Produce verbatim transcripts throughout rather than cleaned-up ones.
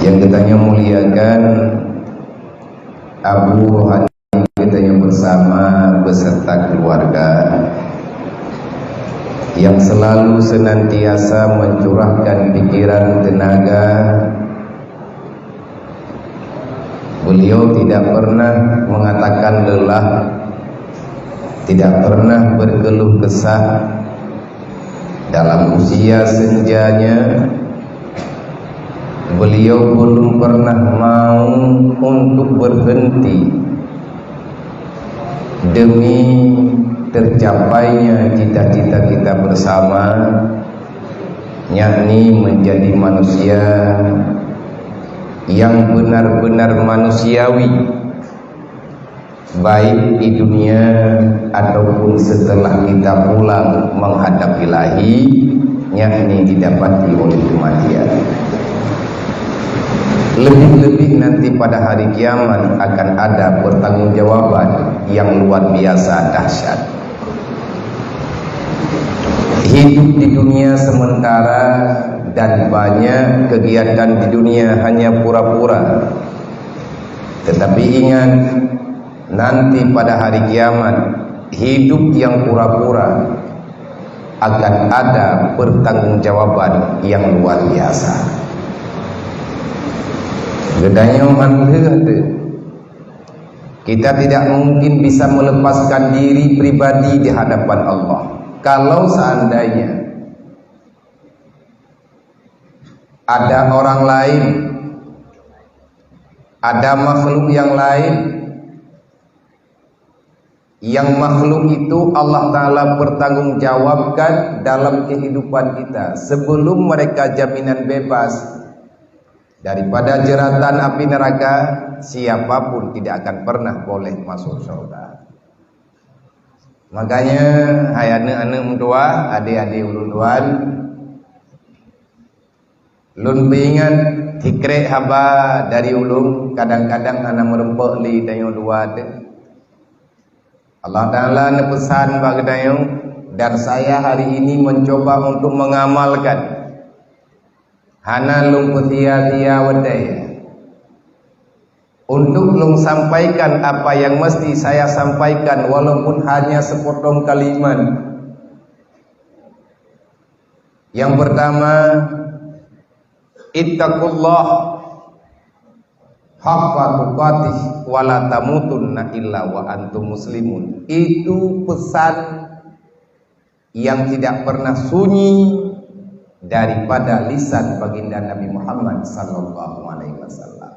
Yang geutanyoe muliakan, Abu Rohani geutanyoe bersama beserta keluarga yang selalu senantiasa mencurahkan pikiran, tenaga. Beliau tidak pernah mengatakan lelah, tidak pernah berkeluh kesah. Dalam usia senjanya, beliau belum pernah mau untuk berhenti demi tercapainya cita-cita kita bersama, yakni menjadi manusia yang benar-benar manusiawi, baik di dunia ataupun setelah kita pulang menghadap Ilahi, yakni didapati oleh kematian. Lebih-lebih nanti pada hari kiamat akan ada pertanggungjawaban yang luar biasa dahsyat. Hidup di dunia sementara dan banyak kegiatan di dunia hanya pura-pura. Tetapi ingat, nanti pada hari kiamat, hidup yang pura-pura akan ada pertanggungjawaban yang luar biasa. Geutanyoe han lheueh teuh. Kita tidak mungkin bisa melepaskan diri pribadi di hadapan Allah. Kalau seandainya ada orang lain, ada makhluk yang lain, yang makhluk itu Allah Ta'ala pertanggungjawabkan dalam kehidupan kita. Sebelum mereka jaminan bebas daripada jeratan api neraka, siapapun tidak akan pernah boleh masuk surga. Makanya, hai aneuk-aneuk meutuah, adék-adék ulôn tuan, lôn peuingat sikrek haba dari ulôn, kadang-kadang hana meureumpok lé tanyoe dua teuh. Allah Ta'ala neupeusan bak geutanyoe, dan saya hari ini mencoba untuk mengamalkan. Hana lôn peusia-sia watée. Untuk lôn sampaikan apa yang mesti saya sampaikan, walaupun hanya sepotong kalimat. Yang pertama, ittaqullah haqqa tuqatih wa la tamutunna illa wa antum muslimun. Itu pesan yang tidak pernah sunyi daripada lisan Baginda Nabi Muhammad sallallahu alaihi wasallam.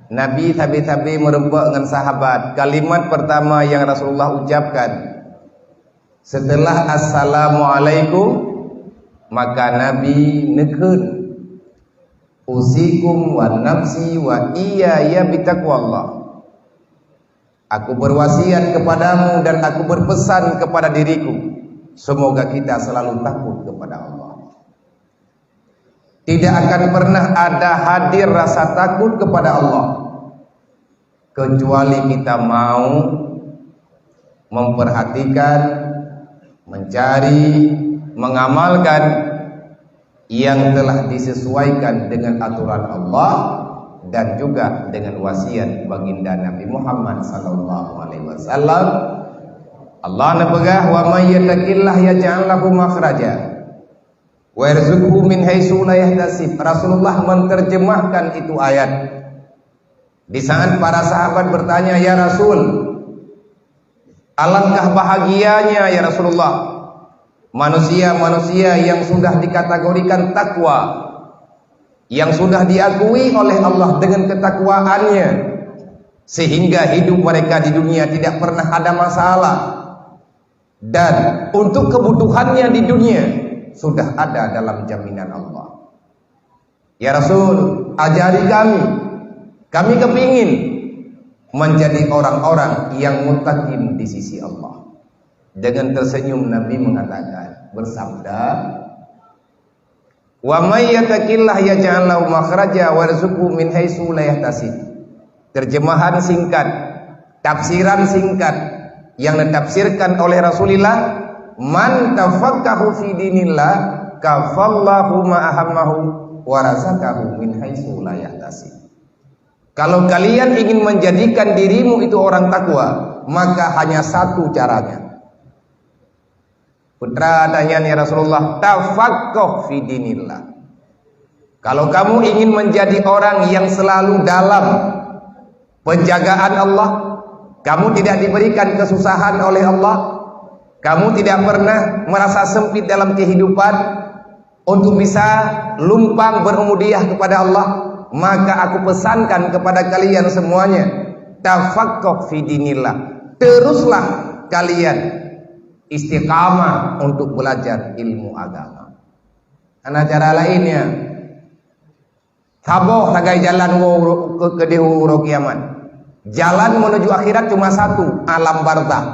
Nabi sabe-sabe meureumpok ngon sahabat. Kalimat pertama yang Rasulullah ucapkan setelah "Assalamualaikum", maka Nabi neukheun, "Usikum wa nafsi wa iyaya bitaqwallah." Aku berwasiat kepadamu dan aku berpesan kepada diriku, semoga kita selalu takut kepada Allah. Tidak akan pernah ada hadir rasa takut kepada Allah, kecuali kita mau memperhatikan, mencari, mengamalkan yang telah disesuaikan dengan aturan Allah dan juga dengan wasiat Baginda Nabi Muhammad sallallahu alaihi wasallam. Allah neupeugah, "Wa may yattaqillaha yaj'al lahu makhraja wa yarzuqhu min haitsu la yahtasib." Rasulullah menerjemahkan itu ayat. Di saat para sahabat bertanya, "Ya Rasul, alangkah bahagianya, ya Rasulullah, manusia-manusia yang sudah dikategorikan takwa, yang sudah diakui oleh Allah dengan ketakwaannya, sehingga hidup mereka di dunia tidak pernah ada masalah, dan untuk kebutuhannya di dunia sudah ada dalam jaminan Allah." "Ya Rasul, ajari kami. Kami kepingin menjadi orang-orang yang muttaqin di sisi Allah." Dengan tersenyum Nabi mengatakan, bersabda, "Wa may yattaqillaha yaj'al lahu makhraja wa yarzuqhu min haitsu la yahtasib." Terjemahan singkat, tafsiran singkat yang ditafsirkan oleh Rasulullah, "Man tafaqahu fi dinillah kafallahu ma ahammahu wa razaqahu min haitsu la yahtasib. Kalau kalian ingin menjadikan dirimu itu orang takwa, maka hanya satu caranya. Putra tanya, "Ya Rasulullah, tafaqqah fi dinillah." Kalau kamu ingin menjadi orang yang selalu dalam penjagaan Allah, kamu tidak diberikan kesusahan oleh Allah, kamu tidak pernah merasa sempit dalam kehidupan, untuk bisa lumpang berubudiah kepada Allah, maka aku pesankan kepada kalian semuanya, tafaqqah fi dinillah. Teruslah kalian istiqamah untuk belajar ilmu agama. Hana cara lain, ya. Saboh sagai jalan woe uro-, ke, keudeh uroe kiamat. Jalan menuju akhirat cuma satu, alam barzakh.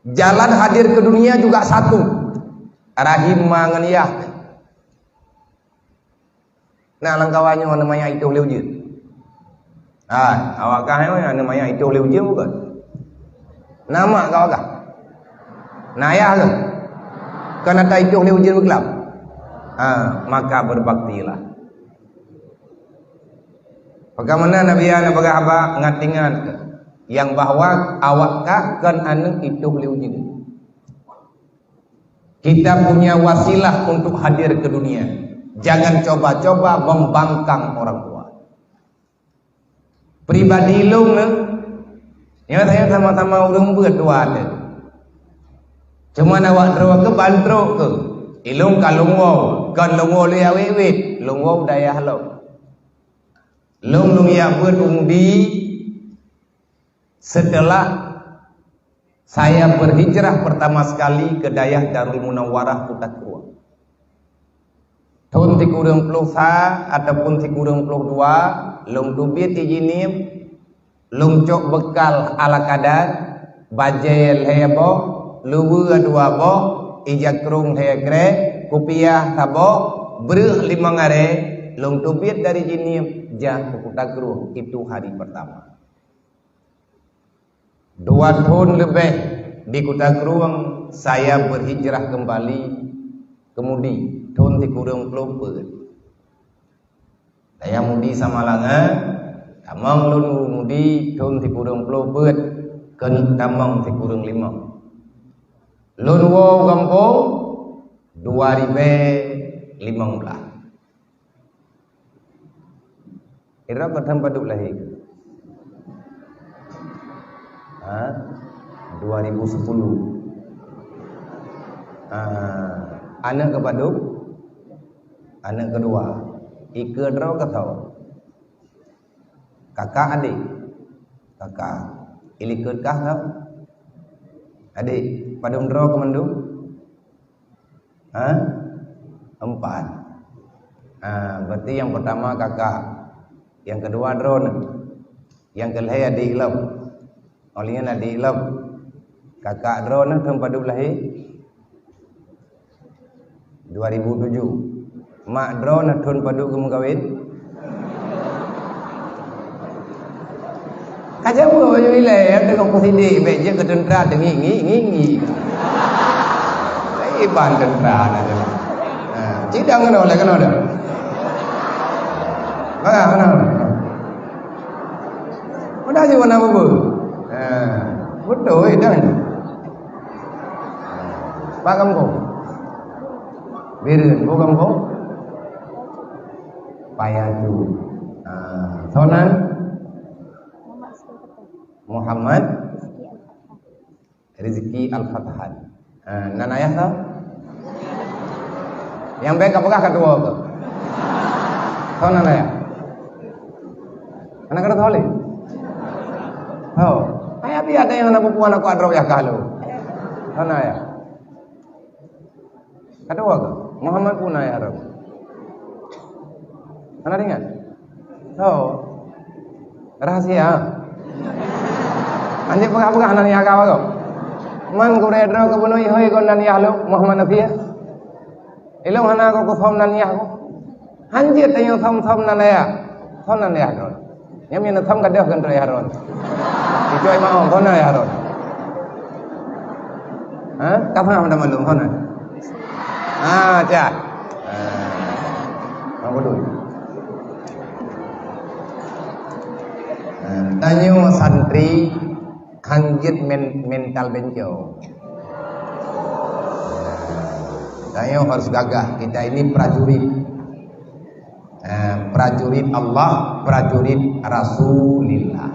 Jalan hadir ke dunia juga satu, rahim ma ngon yah. Nah, lam kawan nyoe namanya itoh lé ujeuen. Ah, awak kah nyoe namanya itoh lé ujeuen bukan? Nama kau kah? Nayah ke? Kan ata itoh lé ujeuen beukelam. Ah, maka berbaktilah. Bagaimana Nabi Adam peugah haba ngat-ingat nyang bahwa awak kah kon aneuk itoh lé ujeuen. Kita punya wasilah untuk hadir ke dunia. Jangan coba-coba membangkang orang tua. Pribadi lôn nyoe, nyoe sama-sama ureuëng beuet dua lé. Cuma awak droe keu ban trok keu. Ilôn ka lôn woe, kon lôn woe lé awét-wét, lôn woe dayah lôn. Lôn lôn jak beuet u Mudi setelah saya berhijrah pertama sekali ke dayah Darul Munawwarah Kuta Krueng. Thon sikureueng ploh sa ataupun sikureueng ploh dua, lôn teubiet i Jeunieb, lôn cok beukal ala kadar, bajée lhée boh, luweue dua boh, ija krông lhée krée, kupiah saboh, breueh limong arée, lôn teubiet dari Jeunieb, jak u Kuta Krueng, itu hari pertama. Dua thon leubeh di Kuta Krueng, saya berhijrah kembali ke Mudi, thon sikureueng ploh peuet. Dayah Mudi Samalanga, tamong lôn u Mudi thon sikureueng ploh peuet, kon tamong sikureueng limong. Lôn woe u gampông dua ribée limong blaih. Ira patang padub lahé keuh? Ha? Dua ribu sepuluh. Ha. Aneuk keu padub? Aneuk keudua. Ikeue droe keu soe? Kakak, adék? Kakak. Ilikot kah soe? Adék. Padub droe keu mandum? Ha? Empat. Ha, berarti nyang pertama kakak. Nyang keudua droeneuh. Nyang keulhée adék lom. Óh lheueh nyan adék lom. Kakak droeneuh thon padub lahé? Dua ribu tujuh. Mak droeneuh thon padub geumeukawen? Ka jaweueb bak ilée, nyang teungoh peusidik, bék jeuet keu teuntra teungiek ngiek ngiek ngiek. Iban teuntra na jalan. Ha, cidang keunoe lé keunoe dah. Bagah keunoe. Udah jeuet na bubur. Ha, beutôi dah. Pak gampông. Bireuen, bak gampông. Paya tu. Ha, soe nan? Muhammad Rizki Al-Fathan. Ha, nan ayah tau? Nyang bék ka peugah ka tuwoe keuh. Tau nan ayah? Aneuk keunan tau lé? Tau. Ayah biar ada nyang na pupuan aku adrop yah kah lôn. Tau nan ayah? Ka tuwoe keuh? Muhammad pun ayah droe. Hana ingat? Tau. Rahasia. Anjing peugah-peugah nan yah ka bagoe. Man gurée droe keubunoe ihôi kon nan yah lôn, Muhammad Nasir. Ilôn hana ku kusom nan yah ku. Hanjeuet tanyoe som-som nan yah. Som nan yah droe. Nyam nyang som ka deuh keu droe yah droe. Icok imam som nan yah droe. Ha? Ka paham dah maklum som nan? Ha, cah. Ha. Apa tu? Eh, tanyoe santri hanjeuet men-, mental bencong. Tanyoe harus gagah. Kita ini prajurit. Eh, prajurit Allah, prajurit Rasulillah.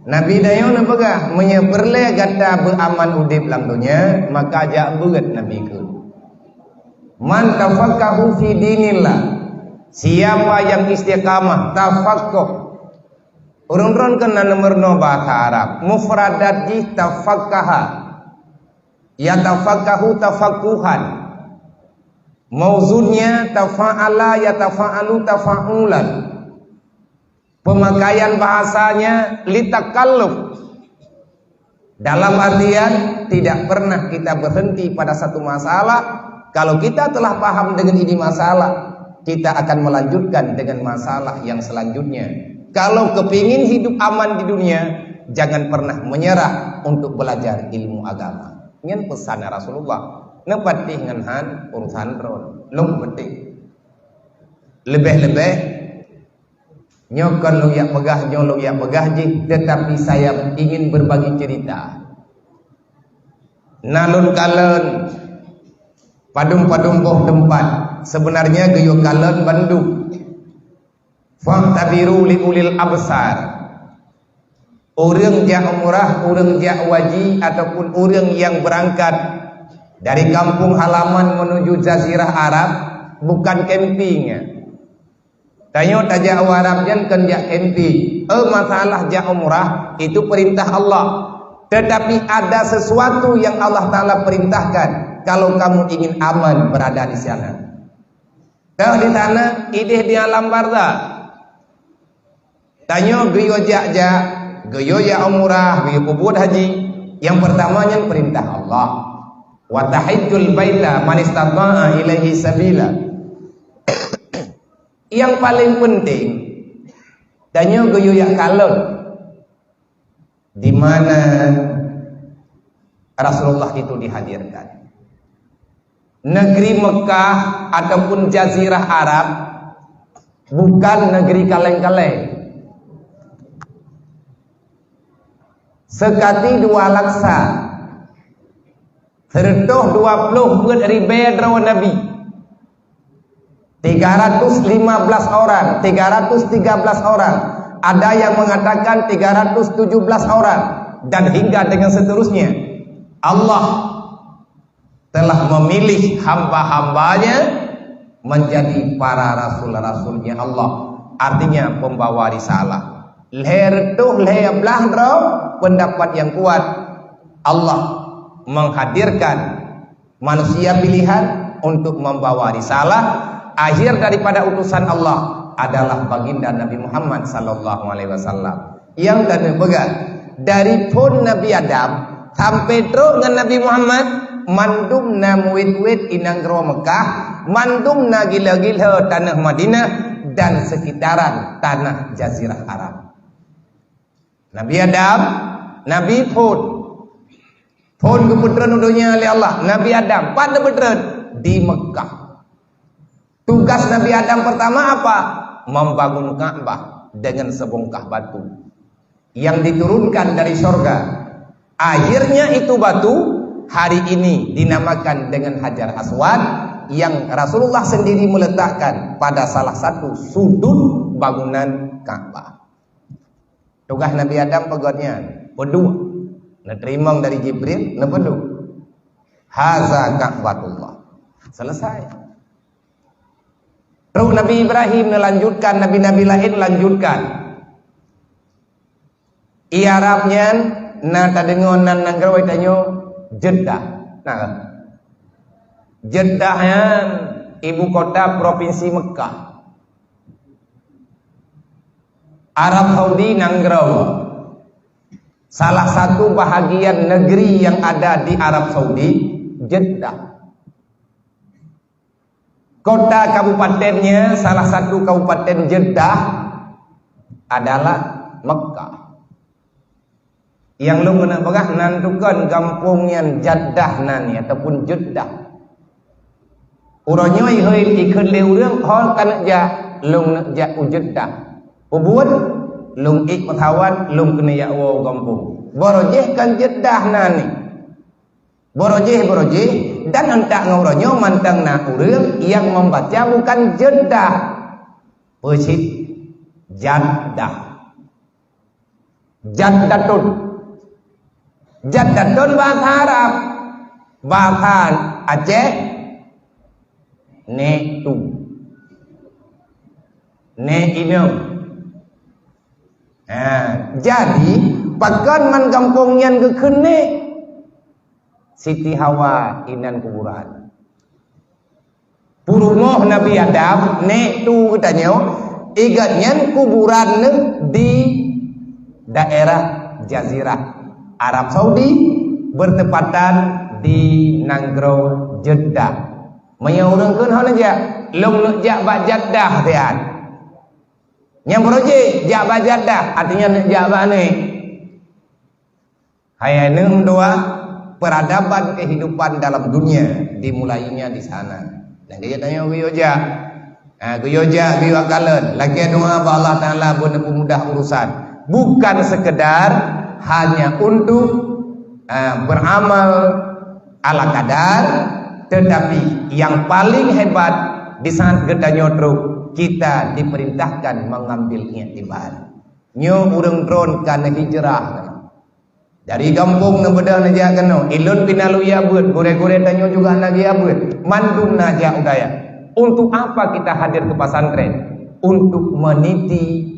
Nabi tanyoe neupeugah, "Meunyoe peureulée gata beuaman udeb lam donya, maka jak beuet Nabi keu." "Man tafaqahu fi dinillah." Siapa yang istiqamah, tafaqquh. Ureuëng droen keunan meurunoe bahasa Arab. Mufradat jih tafaqaha. Yatafaqahu tafaqquhan. Mauzunnya tafa'ala yatafa'alu tafa'ulan. Pemakaian bahasanya litakalluf. Dalam artian, tidak pernah kita berhenti pada satu masalah. Kalau kita telah paham dengan ini masalah, kita akan melanjutkan dengan masalah yang selanjutnya. Kalau kepingin hidup aman di dunia, jangan pernah menyerah untuk belajar ilmu agama. Nyan pesan Rasulullah. Neupatéh ngon han urusan droen. Lôn patéh. Leubeh-leubeh, nyoe kon lôn jak peugah, nyoe lôn jak peugah jih, tetapi saya ingin berbagi cerita. Na lôn kalon padum-padum boh teumpat. Sebenarnya geuyue kalon bandum. Fa'tabiru li ulil absar. Ureuëng jak umrah, ureuëng jak haji, ataupun ureuëng yang berangkat dari kampung halaman menuju Jazirah Arab, bukan camping. Tanyoe tajak u Arab nyan kon jak camping. Eh, masalah jak umrah, itu perintah Allah. Tetapi ada sesuatu yang Allah Ta'ala perintahkan kalau kamu ingin aman berada di sana. Teuh di sana, idéh di alam barzakh. Tanyoe geuyue jak-jak, geuyue jak umrah, geuyue peubuet haji. Yang pertama nyan perintah Allah. "Wa tahijjul baita man istata'a ilaihi sabila." Yang paling penting, tanyoe geuyue jak kalon di mana Rasulullah itu dihadirkan. Negeri Mekah ataupun Jazirah Arab bukan negeri kaleng-kaleng. Seukati dua laksa, seureutôh dua ploh peuet ribée droe nabi. Tiga ratus lima belas orang, tiga ratus tiga belas orang. Ada yang mengatakan tiga ratus tujuh belas orang, dan hingga dengan seterusnya. Allah telah memilih hamba-hamba-Nya menjadi para rasul-rasul-Nya Allah, artinya pembawa risalah. Lhée reutôh lhée blaih droe, pendapat yang kuat, Allah menghadirkan manusia pilihan untuk membawa risalah. Akhir daripada utusan Allah adalah baginda Nabi Muhammad sallallahu alaihi wasallam. Nyang ka neupeugah, dari phon Nabi Adam sampai trok ngon Nabi Muhammad, mandum na muet-muet i nanggroe Mekah, mandum na gila-gila tanoh Madinah dan sekitaran tanah Jazirah Arab. Nabi Adam, Nabi phon. Phon geupeutreun u donya lé Allah. Nabi Adam, pat neupeutreun? Di Mekah. Tugas Nabi Adam pertama apa? Membangun Ka'bah dengan sebongkah batu yang diturunkan dari sorga. Akhirnya itu batu hari ini dinamakan dengan Hajar Aswad yang Rasulullah sendiri meletakkan pada salah satu sudut bangunan Ka'bah. Tugaih Nabi Adam peugöt nyan, peuduek. Neuteurimong dari Jibril, neupeuduek. Haza Ka'batullah. Selesai. Trok Nabi Ibrahim neulanjutkan, nabi-nabi laén lanjutkan. I Arab nyan na tadeungoe nan nanggroe tanyoe Jeddah. Nah, Jeddah nyan ibu kota provinsi Mekah. Arab Saudi nanggroe. Salah satu bahagian negeri yang ada di Arab Saudi, Jeddah. Kota kabupatennya, salah satu kabupaten Jeddah adalah Mekah. Nyang lôn keuneuk peugah nan tukon gampông nyan Jaddah nan nyan ataupun Jeddah. Uroe nyoe ihôi ikheun lé ureuëng, "Ho ka neuk jak?" "Lôn neuk jak u Jeddah." "Peue buet?" "Lôn ék pesawat, lôn keuneuk jak woe u gampông." Barojéh kan Jeddah na nyoe. Barojéh-barojéh, dan euntak ngon uroe nyoe mantong na ureuëng nyang membaca bukan Jeddah. Peue cit? Jaddah. Jaddatun. Jaddatun bahasa Arab. Bahasa Aceh, nèk tu. Nèk inong. Ha, jadi, pakon man gampông nyan geukheun nèk? Siti Hawa inan kuburan. Peurumoh Nabi Adam, nèk tu geutanyoe, i gobnyan kuburan neuh di daerah Jazirah Arab Saudi, bertepatan di nanggroe Jeddah. Meunyoe ureuëng kheun, "Ho neujak?" "Lôn neuk jak bak Jaddah siat." Nyang barojéh, jak bak Jaddah, artinya neuk jak bak nèk. Hai aneuëk meutuah, peradaban kehidupan dalam dunia dimulainya di sana. Dan geuyue tanyoe geuyue jak. Ha, geuyue jak, geuyue kalon. Lakée doa bak Allah Taala beu neupeumudah urusan. Bukan sekedar hanya untuk, ha, beramal ala kadar, tetapi yang paling hebat di saat geutanyoe trok, kita diperintahkan mengambil iktibar. Nyoe ureuëng droen ka neuhijrah. Dari gampông neubeudôh neujak keunoe, ilôn pih na lôn jak beuet, gurée-gurée tanyoe juga na geujak beuet, mandum na jak u dayah. Untuk apa kita hadir ke pesantren? Untuk meniti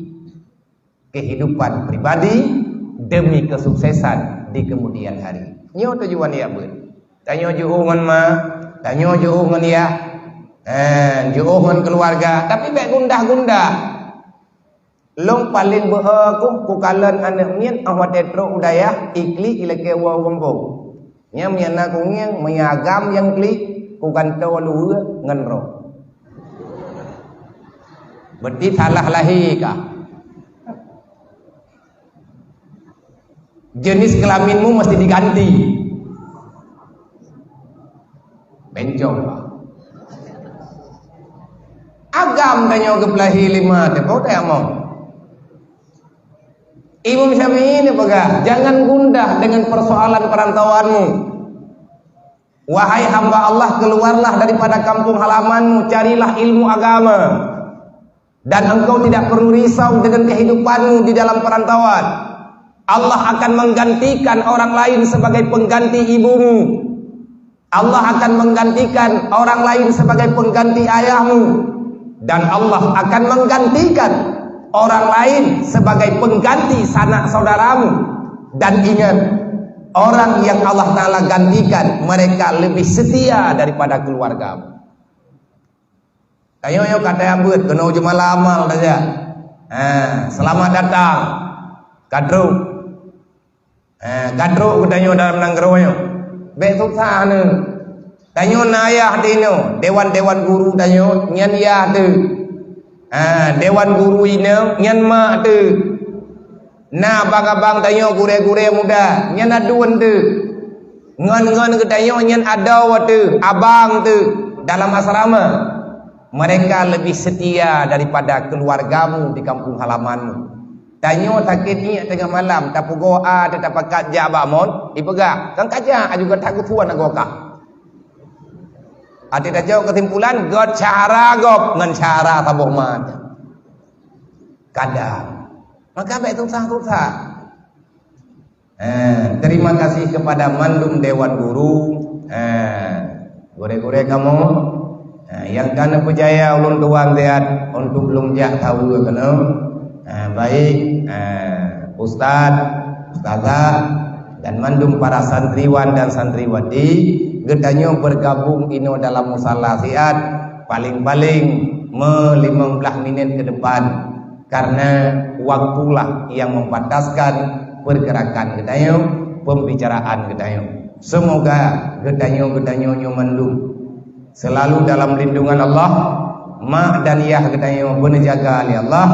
kehidupan pribadi demi kesuksesan di kemudian hari. Nyoe tujuan jak beuet. Tanyoe jiôh ngon ma, tanyoe jiôh ngon yah, eh, jiôh ngon keluarga, tapi bék gundah-gundah. Lôn paleng beuhe ku, kukalon aneuëk miet, óh watée trok u dayah, iklik ilakée woe u gampông. Nyan meunyo na kungieng, meunyo agam nyang klik, kugantoe luweue ngon roh. Berarti salah lahé kah? Jenis kelaminmu mesti diganti. Bencong, Pak. Agam tanyoe geupeulahé lé ma teuh, peue teuh amoe. Imam Syafi'i neupeugah, "Jangan gundah dengan persoalan perantauanmu. Wahai hamba Allah, keluarlah daripada kampung halamanmu, carilah ilmu agama. Dan engkau tidak perlu risau dengan kehidupanmu di dalam perantauan. Allah akan menggantikan orang lain sebagai pengganti ibumu. Allah akan menggantikan orang lain sebagai pengganti ayahmu. Dan Allah akan menggantikan orang lain sebagai pengganti sanak saudaramu. Dan ingat, orang yang Allah Taala gantikan, mereka lebih setia daripada keluargamu." Tanyoe nyoe ka tajak beuet, keunoe jeumala amal tajak. Ha, selamat datang. Ka trok. Ha, ka trok geutanyoe dalam nanggroe nyoe. Bék susah neuh. Tanyoe na yah teuh inoe, dewan-dewan guru tanyoe, nyan yah teuh. Ha, dewan guru inong, nyan mak teuh. Na abang-abang tanyoe gurée-gurée muda, nyan aduen teuh. Ngon-ngon geutanyoe nyan adoe teuh, abang teuh dalam asrama. Mereka lebih setia daripada keluargamu di kampung halamanmu. Tanyoe sakét ngiek teungoh malam, tapeugoe a teuh tapakat jak bak mon, ipeugah, "Kan ka jak, aju gata geusuan agoe kah." Até tajok keusimpulan, göt cara gob ngon cara saboh ma. Kadang. Maka bék susah-susah. Eh, terima kasih kepada mandum dewan guru. Eh, gurée-gurée kamoe. Eh, nyang ka neupeujaya ulôn tuan siat untuk lôn jak saweue keunoe. Eh, baik, eh, ustaz, ustazah, dan mandum para santriwan dan santriwati, geutanyoe bergabung inoe dalam musala siat, paling-paling me limong blah minit ke depan. Karena waktulah yang membataskan pergerakan geutanyoe, pembicaraan geutanyoe. Semoga geutanyoe, geutanyoe nyoe mandum selalu dalam lindungan Allah, mak dan yah geutanyoe beuneujaga lé Allah,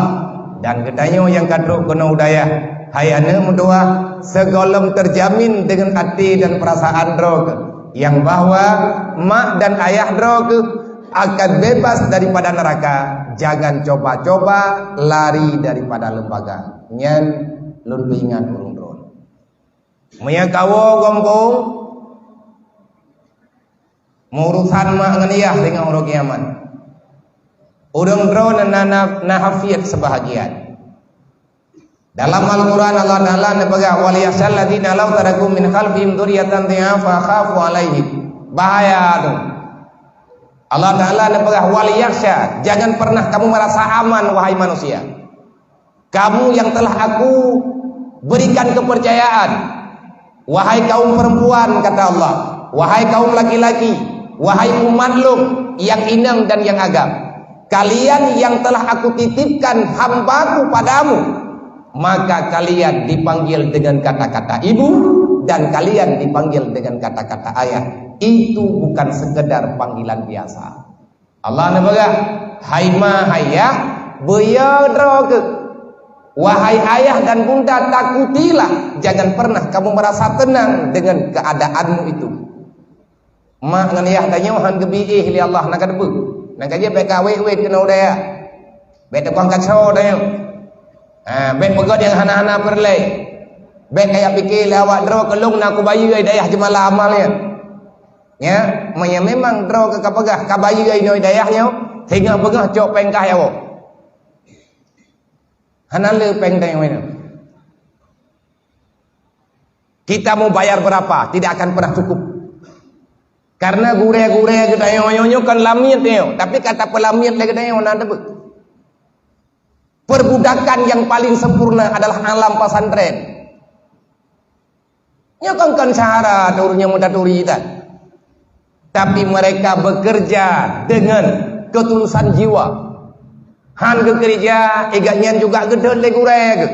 dan geutanyoe nyang ka trok keunoe u dayah, hai aneuëk meutuwah, sigohlom terjamin dengan até dan perasaan droe kheueh, nyang bahwa mak dan ayah droe kheueh akan bebas daripada neraka, jangan coba-coba lari daripada lembaga. Nyan lôn peuingat ureuëng droe. Meunyoe kawoe gampông, meurusan mak ngon yah deungon uroe kiamat. Ureuëng droe na, na, na hafiet seubahagian. Dalam Al-Quran Allah Ta'ala neupeugah, "Wal yakhshal ladzina law taraku min khalfihim dzurriyyatan dhi'afa khafu 'alaihim." Bahaya tu. Allah Ta'ala neupeugah, "Wal yakhsha," jangan pernah kamu merasa aman, wahai manusia. Kamu yang telah Aku berikan kepercayaan, wahai kaum perempuan, kata Allah, wahai kaum laki-laki, wahai umat Lôn yang inong dan yang agam, kalian yang telah Aku titipkan hamba-Ku padamu, maka kalian dipanggil dengan kata-kata ibu dan kalian dipanggil dengan kata-kata ayah. Itu bukan sekedar panggilan biasa. Allah neupeugah, "Hai ma, hai yah, beuyo droe keuh. Wahai ayah dan bunda, takutilah. Jangan pernah kamu merasa tenang dengan keadaanmu itu." Mak ngon yah tanyoe han geubi éh lé Allah, na ka teupeue. Nyang ka jeuet bék ka wét-wét keunoe u dayah. Bék teupang kaco tanyoe. Ha, bék peugét nyang hana-hana peureulée. Bék kajak pike lé awak droe keuh, "Lôn na kubayeue dayah jeumala amal nyan." Ya, meunyoe memang droe keuh kapeugah kabayeue inoe dayah nyoe, singoh beungoh cok péng kah ya woe. Hana le péng tanyoe nyoe. Kita mau bayar berapa, tidak akan pernah cukup. Karena gurée-gurée geutanyoe nyoe kan lamiet nyoe, tapi ka tapeulamiet lé geutanyoe na teupeue. Perbudakan yang paling sempurna adalah alam pesantren. Nyoe kan, kan syahara ureuëng nyang meutaturi tan. Tapi mereka bekerja dengan ketulusan jiwa. Han geukeureuja, igat nyan juga geudhôt lé gurée geuh.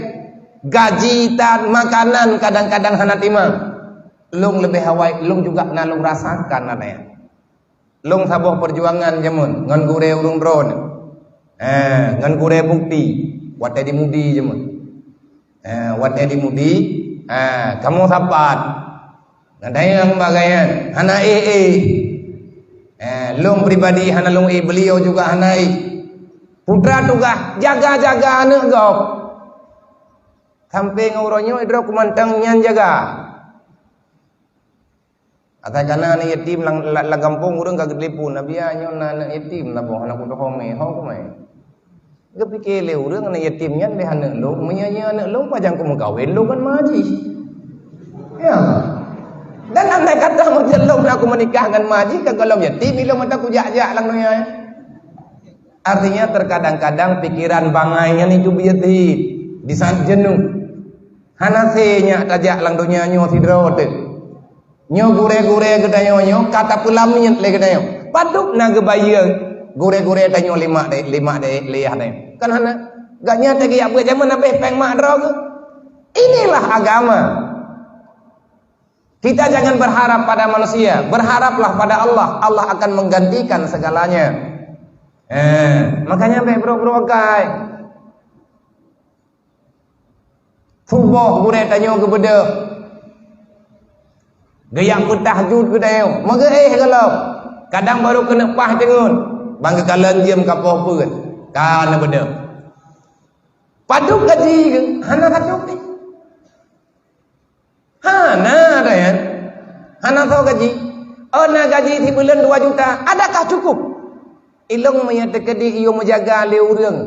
Gaji tan, makanan kadang-kadang hana timang. Lôn leubeh awai, lôn juga na lôn rasakan na nyan. Lôn saboh peujuangan jameun ngon gurée ureuëng droe. Eh, ngon gurée bukti, watée di Mudi jameun. Eh, watée di Mudi, eh, kamoe sapat. Ngon dayang bagaian, hana éh-éh. Eh, lôn pribadi hana lôn éh, beliau juga hana éh. Putra tugaih jaga-jaga aneuëk gob. Sampai ngon uroe nyoe droe kumantong nyan jaga. Asai kana aneuëk yatim lam, lam, lam gampông ureuëng ka geutelepon, "Nabi, nyoe na aneuëk yatim saboh, hana kutohome, ho kumai?" Geupike lé ureuëng aneuëk yatim nyan lé aneuëk lôn, meunyoe nyan aneuëk lôn pajan kumeukawen lôn ngon ma jih. Ya. Dan andai kata meunyoe lôn na kumeunikah ngon ma jih, ka gohlom yatim ilôn mata kujak-jak lam donya. Artinya terkadang-kadang pikiran bangai nyan itu biet, di saat jenuh. Hana sé nyak tajak lam donya nyoe sidroe teuk. Nyoe gurée-gurée geutanyoe nyoe ka tapeulamiet lé geutanyoe. Padub na geubayeue gurée-gurée tanyoe lima dé-, lima dé-, lé yah dé. Kan hana. Gobnyan teugeujak beuet jameun habéh péng mak droe geuh. Inilah agama. Kita jangan berharap pada manusia, berharaplah pada Allah. Allah akan menggantikan segalanya. Eh, makanya bék brok-brok akai. Suboh gurée tanyoe geubeudôh. Geujak peutahajud geutanyoe. Meugeuéh gohlom. Kadang barô keuneuk paih teungeut. Ban geukalon jeuem ka poh peuet. Ka neubeudôh. Padub gaji geuh? Hana padub jih. Hana ada ya. Hana soe gaji. Oh, na gaji sibuleuen dua juta. Adakah cukup? Ilôn meunyoe teukeudi iyue meujaga lé ureuëng,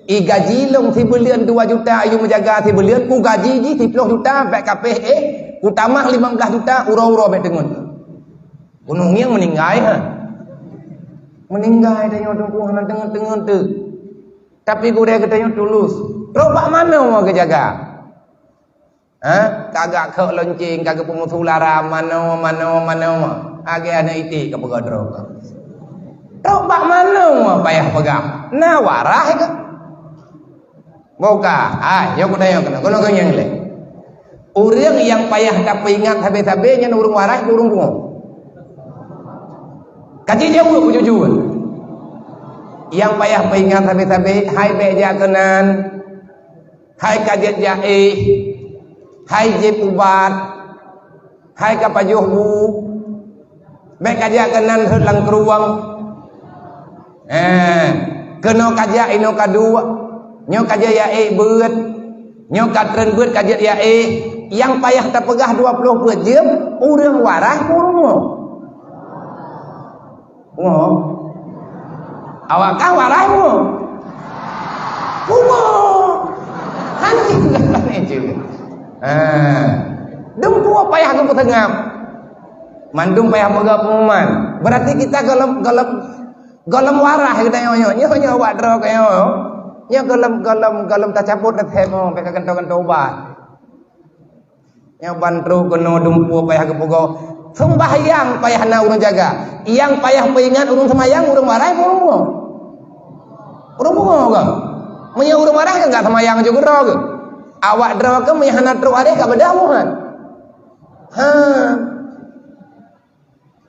i gaji lôn sibuleuen dua juta, iyue meujaga sibuleuen, kugaji jih siplôh juta, bék kapéh éh, kutamah limong blaih juta, uroe-uroe bék teungeut. Gunong ngieng meuninggai ha. Meuninggai tanyoe teungku hana teungeut-teungeut teuh. Tapi gurée geutanyoe tulus. Trok bak manoe geujaga. Ha? Ka gak kheuk lonceng, ka geupeumusu lara manoe, manoe, manoe. Lagée aneuëk iték ka peugah droe ka. Trok bak manoe payah peugah. Na waras ka. Buka. Hai, nyoe kutanyong keunoe. Keunoe keu nyang lé. Ureuëng nyang payah tapeuingat sabe-sabe nyan ureuëng waras keu ureuëng pungo? Ka jijaweueb jujur. Nyang payah peuingat sabe-sabe, hai bék jak keunan. Hai ka jeuet jak éh, hai jieb ubat, hai ka pajoh bu, bék ka jak keunan rhot lam krueng. Eh, keunoe ka jak inoe ka duek. Nyoe ka jak yaék beuet. Nyoe ka treun beuet ka jeuet yaék. Nyang payah tapeugah dua ploh peuet jeuem, ureuëng waras peurumoh. Ngo. Awak kah warai ngo. Pungo. Hanjeuet lah ni je. Ha. Dum payah geupeutengap. Mandum payah peugah pengumuman. Berarti kita golom, golom, golom warah kita nyoe, nyoe, nyoe, nyoe awak droe ke nyoe. Nyoe golom, golom, golom tacabut resep mo, bèk ka ganto-ganto ubat. Nyang ban trok keunoe dumpeue payah geupeugoe. Seumbahyang payah na ureuëng jaga. Nyang payah peuingat ureuëng seumayang, ureuëng warai, ureuëng bumoe. Ureuëng bumoe kan? Meunyoe ureuëng warai kan gak seumayang juga droe ke. Awak droe ke meunyoe hana trok adeh ka beudôh buhan. Ha.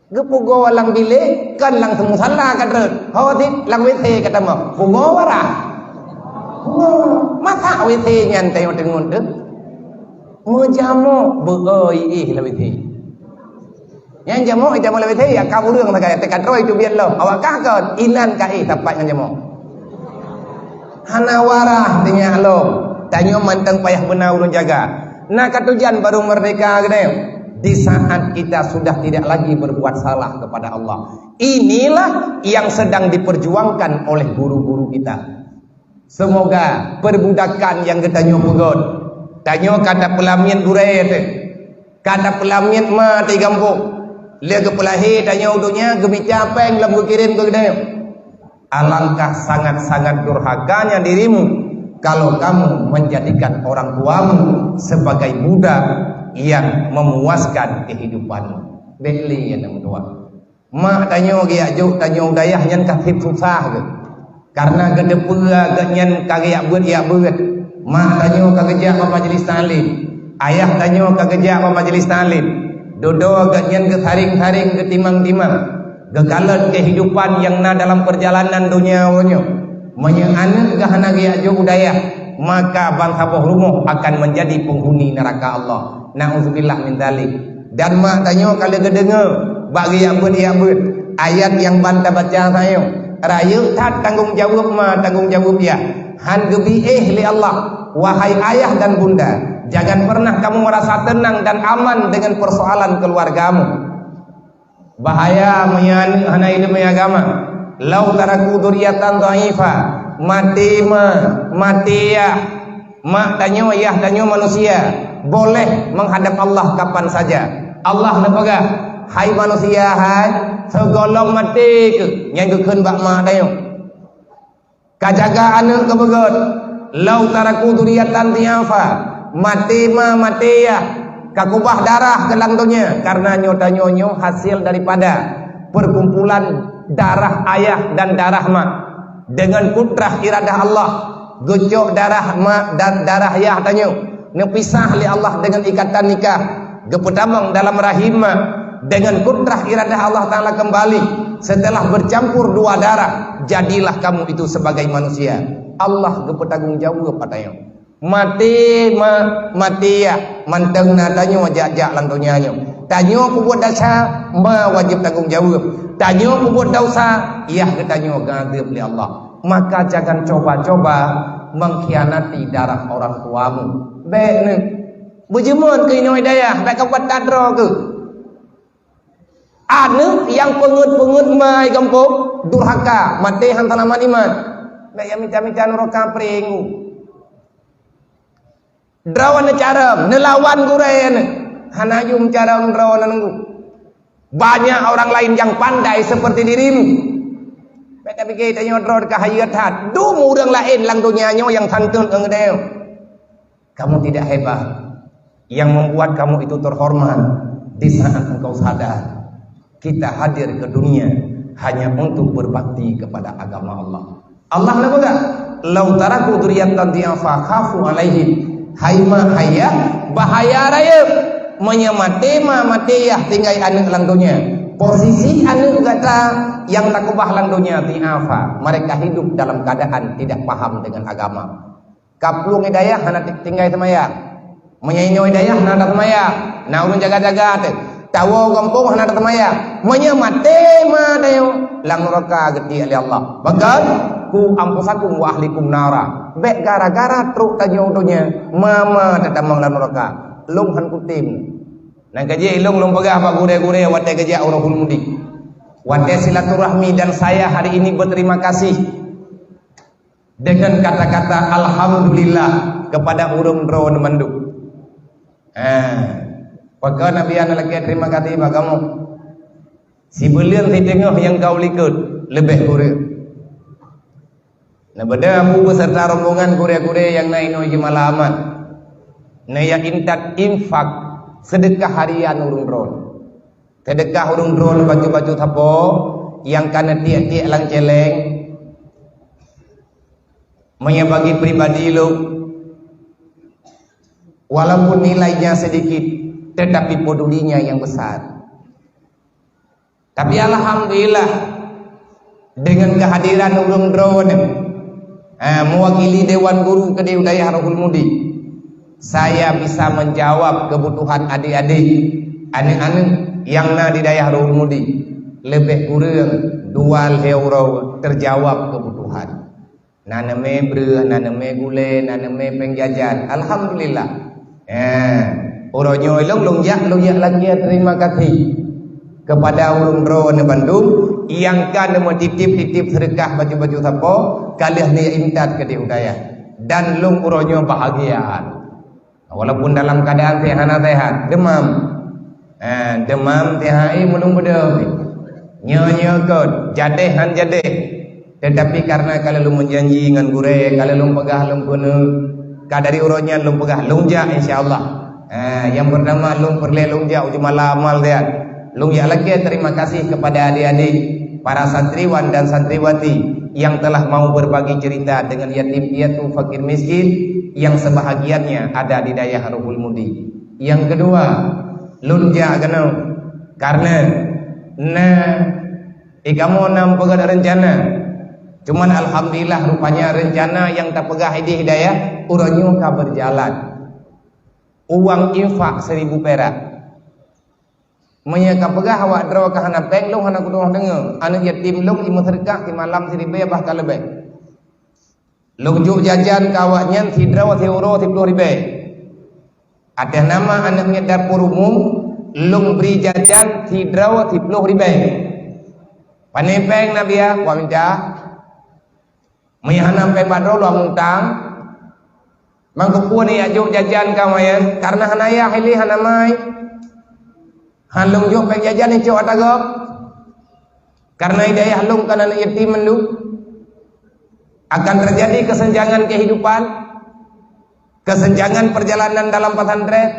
Geupeugoe lam bilék, kon lam musala ka treun. Ho cit lam W C ka tamong. Peugoe warah. Peugoe. Masak W C nyan teungoh-teungoh teuh. Meujamok beu-o iéh lam W C. Nyan jamok, jamok lam W C, ya ka ureuëng sagai, teuka troe itu biet lom. Awak kah kon, inan ka éh sapat ngon jamok. Hana warah teunyak lom. Tanyoe mantong payah beuna ureuëng jaga. Na katujan baru merdeka geude. Di saat kita sudah tidak lagi berbuat salah kepada Allah. Inilah yang sedang diperjuangkan oleh guru-guru kita. Semoga perbudakan nyang geutanyoe peugöt, tanyoe ka tapeulamiet gurée teuh, ka tapeulamiet ma teuh gampông. Lé geupeulahé tanyoe u donya geumita péng lom geukirém keu geutanyoe. Alangkah sangat-sangat durhakanya dirimu kalau kamu menjadikan orang tuamu sebagai budak yang memuaskan kehidupanmu. Bék lé aneuk meutuah. Mak tanyoe geujak jok tanyoe u dayah nyan ka seb susah geuh. Karena geuteupeue geuh nyan ka geujak beuet-jak beuet. Mak tanyoe ka geujak bak majelis taklim. Ayah tanyoe ka geujak bak majelis taklim. Dudoe geuh nyan geusaréng-saréng, geutimang-timang. Geukalon kehidupan nyang na dalam perjalanan donya uroe nyoe. Meunyoe aneuk geuh hana geujak jok u dayah, maka bansaboh rumoh akan menjadi penghuni neraka Allah. Na'udzubillah min dzalik. Dan mak tanyoe ka lheueh geudeungoe bak geujak beuet-jak beuet ayat nyang ban tabaca tanyoe. Rayeuk that tanggong jaweueb ma, tanggong jaweueb yah. Han geubi éh lé Allah, wahai ayah dan bunda, jangan pernah kamu merasa tenang dan aman dengan persoalan keluargamu. Bahaya meunyoe aneuk hana ileumèe agama. "Lau taraku dzurriatan dha'ifa", maté ma, maté yah. Mak tanyoe, yah tanyoe manusia, boleh menghadap Allah kapan saja. Allah neupeugah, "Hai manusia hai, sigohlom maté kheueh," nyan geukheun bak mak tanyoe. Ka jaga aneuk keu beugöt, "Lau taraku dzurriatan dhi'afa", maté ma, maté yah, ka kubah darah keu lam donya, karena nyoe tanyoe nyoe hasil daripada perkumpulan darah ayah dan darah mak. Dengan kudrah iradah Allah, geucok darah mak dan darah yah tanyoe, neupisah lé Allah dengan ikatan nikah, geupeutamong dalam rahim mak. Dengan kudrah iradah Allah Taala kembali, setelah bercampur dua darah, jadilah kamu itu sebagai manusia. Allah geupeutanggong jaweueb bak tanyoe. Maté ma, maté yah, mantong na tanyoe jak-jak lam donya nyoe. Tanyoe peubuet desya, ma wajéb tanggong jaweueb. Tanyoe peubuet desya, yah geutanyoe geuadeueb lé Allah. Maka jangan coba-coba mengkhianati darah orang tuamu. Bék neuh. Beujeumeun keu inoe dayah, bék ka buet that droe kheueh. Aneuk nyang peungeuet-peungeuet ma i gampông, durhaka, maté han seulamat iman. Bék nyang mita-mita nuraka pré ngu. Droeneuh carông, neulawan gurée neuh. Hana jeuem carông droeneuh nunggu. Banyak orang lain yang pandai seperti dirimu. Bék tapike tanyoe droe ka hayeu that. Dum ureuëng laén lam donya nyoe nyang santun ngon geutanyoe. Kamu tidak hebat. Yang membuat kamu itu terhormat di saat engkau sadar, kita hadir ke dunia hanya untuk berbakti kepada agama Allah. Allah neupeugah, "Lau taraku dzurriatan dhi'afa khafu 'alaihim." Hai ma, hai yah, bahaya rayeuk. Meunyoe maté ma, maté yah tinggai aneuk lam donya. Posisi aneuk gata nyang takubah lam donya dhi'afa, mereka hidup dalam keadaan tidak paham dengan agama. Ka plueng i dayah hana ti-, tinggai seumayang. Meunyoe inoe i dayah na taseumayang, na ureuëng jaga-jaga teuh. Tawoe gampông hana taseumayang. Meunyoe maté ma tanyoe, lam nuraka geutiek lé Allah. Bahkan, "Ku anfusakum wa ahlikum nara." Bék gara-gara trok tanyoe donya, ma-ma tatamong lam nuraka. Lôn han kutem. Nyang ka jeuet lôn, lôn peugah bak gurée-gurée watée geujak u Ruhul Mudi. Watée silaturahmi dan saya hari ini berterima kasih dengan kata-kata alhamdulillah kepada ureuëng droe mandum. Ha, pakon Nabi hana lakée terima kasih bak kamoe? Sibuleuen siteungoh nyang ka u likot, leubeh kureueng. Nah, beda Abu beserta rombongan gurée-gurée nyang na inoe jimalamat. Na nyang intat infak, sedekah harian ureuëng droe. Sedekah ureuëng droe baju-baju sapo nyang ka neutiek-tiek lam céléng. Meunyoe bagi pribadi lôn, walaupun nilainya sedikit, tetapi pedulinya yang besar. Tapi alhamdulillah, dengan kehadiran ureuëng droeneuh, eh, mewakili Dewan Guru Keudeh Dayah Ruhul Mudi, saya bisa menjawab kebutuhan adik-adik, aneuk-aneuk nyang na di Dayah Ruhul Mudi. Leubeh kureueng dua lhée uroe terjawab kebutuhan. Na neumé breueh, na neumé gulée, na neumé péng jajan. Alhamdulillah. Eh, uroe nyoe lôn, lôn jak, lôn jak lakée terima kasih kepada ureuëng droeneuh bandum nyang ka neumeutitip-titip seudeukah baju-baju sapo, ka lheueh neuintat keudeh u dayah. Dan lôn uroe nyoe bahagia. Walaupun dalam keadaan sih hana sehat, demam. Ha, demam, T H I meulung beudôh. Nyoe-nyoe kon, jadeh han jadeh. Tetapi karena ka lôn meujanji ngon gurée, ka lôn peugah lôn keuneuk, ka dari uroe nyan lôn peugah lôn jak insya Allah. Ha, nyang pertama lôn peureulée lôn jak uji malam amal siat. Lôn jak lakée terima kasih kepada adik-adik, para santriwan dan santriwati yang telah mau berbagi cerita dengan yatim piatu, fakir miskin, yang sebahagiannya ada di Dayah Ruhul Mudi. Nyang keudua, lôn jak keunoe karena na, eh, kamoe na meupeugah rencana. Cuman alhamdulillah rupanya rencana nyang tapeugah idéh dayah uroe nyoe ka berjalan. Uang infak seribu perak. Meunyoe ka peugah awak droe ka hana péng, lôn hana kutu'oh deungoe. Aneuk yatim lôn imeuseudeukah simalam siribée bah ka leubeh. Lôn jok jajan keu awaknyan sidroe siuroe siploh ribée. Ateueh nama aneuk miet dapur umum, lôn bri jajan sidroe siploh ribée. Pane péng na biya, kuat minta. Meunyoe hana péng bak droe lôn mutang. Mangkeupeue neujak jok jajan keu awaknyan, karena hana yah ilée hana mai. Han lôn jok péng jajan icok ata gob. Karena di dayah lôn kan aneuk yatim mandum. Akan terjadi kesenjangan kehidupan, kesenjangan perjalanan dalam pesantren.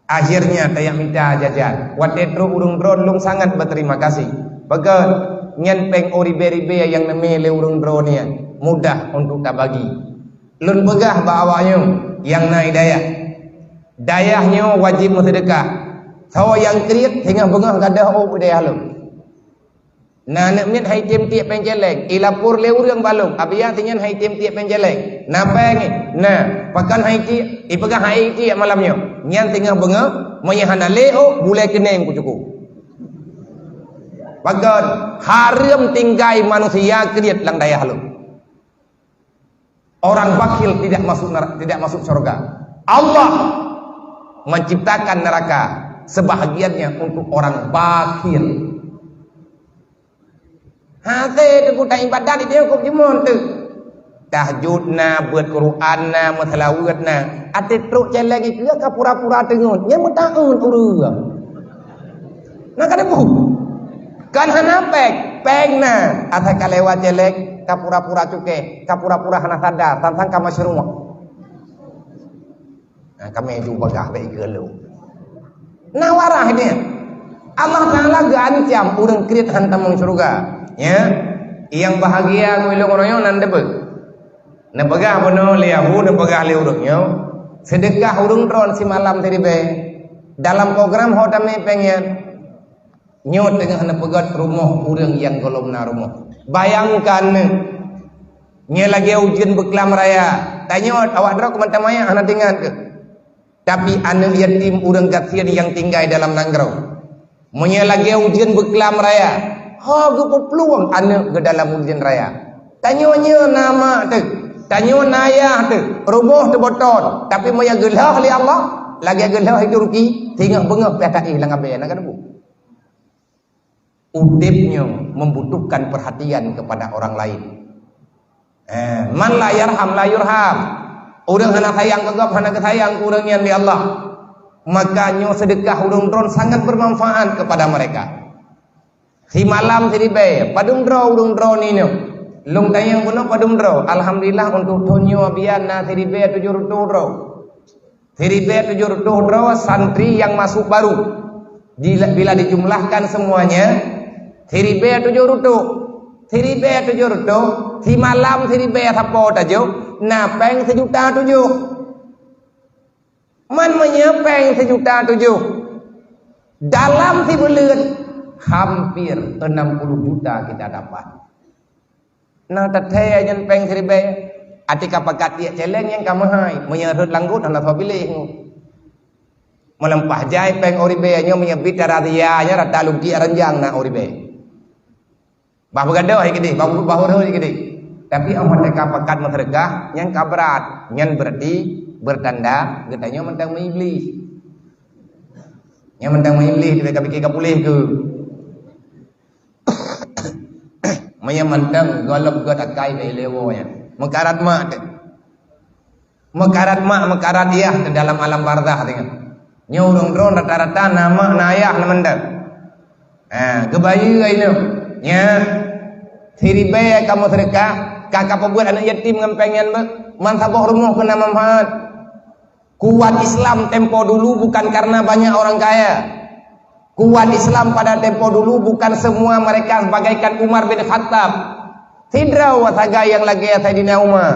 Akhirnya tajak mita jajan. Watée trok ureuëng droe lôn sangat berterima kasih. Pakon, nyan péng ribée-ribée nyang neumé lé ureuëng droe nyan mudah untuk tabagi. Lôn peugah bak awaknyoe nyang na di dayah. Dayah nyoe wajéb meuseudeukah. Soe nyang kriet singoh beungoh gadôh ôk u dayah lôn. Na aneuk miet hai tem tiek péng céléng, ilapor lé ureuëng bak lôn, "Abiya sinyan hai tem tiek péng céléng." Na péng nyan? Na. Pakon hai tiek? Ipeugah hai tiek malam nyoe. Nyan singoh beungoh, meunyoe hana lé ôk, bulée keuneng kucuku. Pakon, hareuem tinggai manusia kriet lam dayah lôn. Orang bakhil tidak masuk neraka, tidak masuk surga. Allah menciptakan neraka sebahagiannya untuk orang bakhil. Hase teuku ta ibadat di tengok jumon tu. Tahajud na, buet Quran na, meusalawat na. Até trok céléng itu ka pura-pura teungeut. Nyang meutaun ureuëng. Na ka debu. Kan hana péng, péng na. Asai ka lewat céléng, ka pura-pura cuké, ka pura-pura hana sadar, sang-sang ka masyruah. Nah, kami ju bagah baik ke lu. Nah, warah dia. Allah Taala geuancam ureuëng kriet han tamong syurga. Ya. Yang bahagia ngon ureuëng nyoe nan debu. Neupeugah bunoe lé Abu, neupeugah lé ureuëng nyoe, seudeukah ureuëng droe simalam siribée. Dalam program ho tamé péng nyan. Nyoe teungoh neupeugét rumoh ureuëng nyang gohlom na rumoh. Bayangkan neuh, nyoe lagée ujeuen beuklam raya. Tanyoe awak droe keumantan manyang hana teuingat keuh. Tapi aneuëk yatim ureuëng gasien nyang tinggai dalam nanggroe, meunyoe lagée ujeuen beuklam raya, ho geupeuplueng aneuëk geuh dalam ujeuen raya. Tanyoe nyoe na mak teuh, tanyoe na ayah teuh, rumoh teuh boton, tapi meunyoe geulhah lé Allah, lagée geulhah di Turki, singoh beungoh pih taéh lam abée na ka debu. Udeb nyoe membutuhkan perhatian kepada orang lain. Eh, man la yarham la yurham. Ureuëng hana sayang keu gob, hana geusayang keu ureuëng nyan lé Allah. Maka nyoe seudeukah ureuëng droen sangat bermanfaat kepada mereka. Simalam siribée, padum droe ureuëng droe nyoe. Lôn tanyong bunoe padum droe. Alhamdulillah, untuk thon nyoe bian na siribée tujoh reutôh droe. Siribée tujoh reutôh droe santri yang masuk baru. Bila, bila dijumlahkan semuanya, siribée tujoh reutôh. Siribée tujoh reutôh, simalam siribée sapo tajoh, na péng sejuta tujoh. Man meunyoe péng sejuta tujoh, dalam sibuleuen hampir enam puluh juta kita dapat. Na tathée nyan péng siribée, até ka pakat tiek céléng nyang ka meuhai, meunyoe rhot langgot hana soe piléh nyoe. Meulampah jai péng siribée nyoe meunyoe bit tarazia nyoe rata lugi ranjang na siribée. Bah beugadoh hai keudeh, bah, bah uroe hai keudeh. Tapi amun teuka pakat meuseudeukah, nyan ka brat. Nyan berarti bertanda geutanyoe mantong meuiblih. Nyan mantong meuiblih, teuka pikée ka puléh keu. Meunyoe mantong gohlom gét akai bak ilewo nyan. Meukarat mak teuh. Meukarat mak, meukarat yah dalam alam barzakh teuh. Nyoe ureuëng droen rata-rata na mak, na ayah, na mantong. Ha, geubayeue inoe. Nya, siribée kamoe seudeukah, ka kapeubuet aneuëk yatim ngon péng nyan beuh, man saboh rumoh keu na manfaat. Kuat Islam tempo dulu bukan karena banyak orang kaya. Kuat Islam pada tempo dulu bukan semua mereka bagaikan Umar bin Khattab. Sidroe sagai nyang lagée Saidina Umar.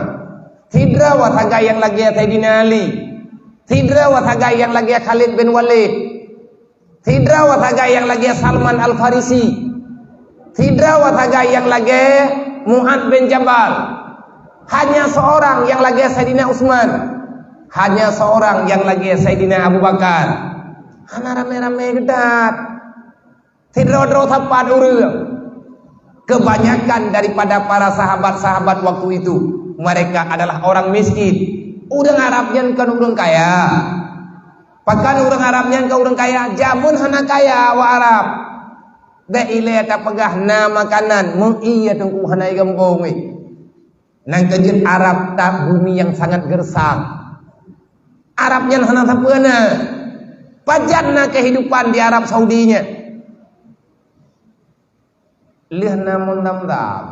Sidroe sagai nyang lagée Saidina Ali. Sidroe sagai nyang lagée Khalid bin Walid. Sidroe sagai nyang lagée Salman Al-Farisi. Sidroe sagai nyang lagée Mu'ad bin Jabal. Hanya seorang nyang lagée Saidina Utsman. Hanya seorang nyang lagée Saidina Abu Bakar. Hana ramé-ramé geudat. Sidroe-droe sapat ureuëng. Kebanyakan daripada para sahabat-sahabat waktu itu, mereka adalah orang miskin. Ureuëng Arab nyan kon ureuëng kaya. Pakon ureuëng Arab nyan kon ureuëng kaya? Jameun hana kaya awak Arab. Bék ilée tapeugah na makanan, meu-ie teungku hana i gampông wéh. Nyan keuh jeuet Arab that bumi nyang sangat gersang. Arab nyan hana sapeue na. Pajan na kehidupan di Arab Saudi nyan? Lheueh na mundam-dam.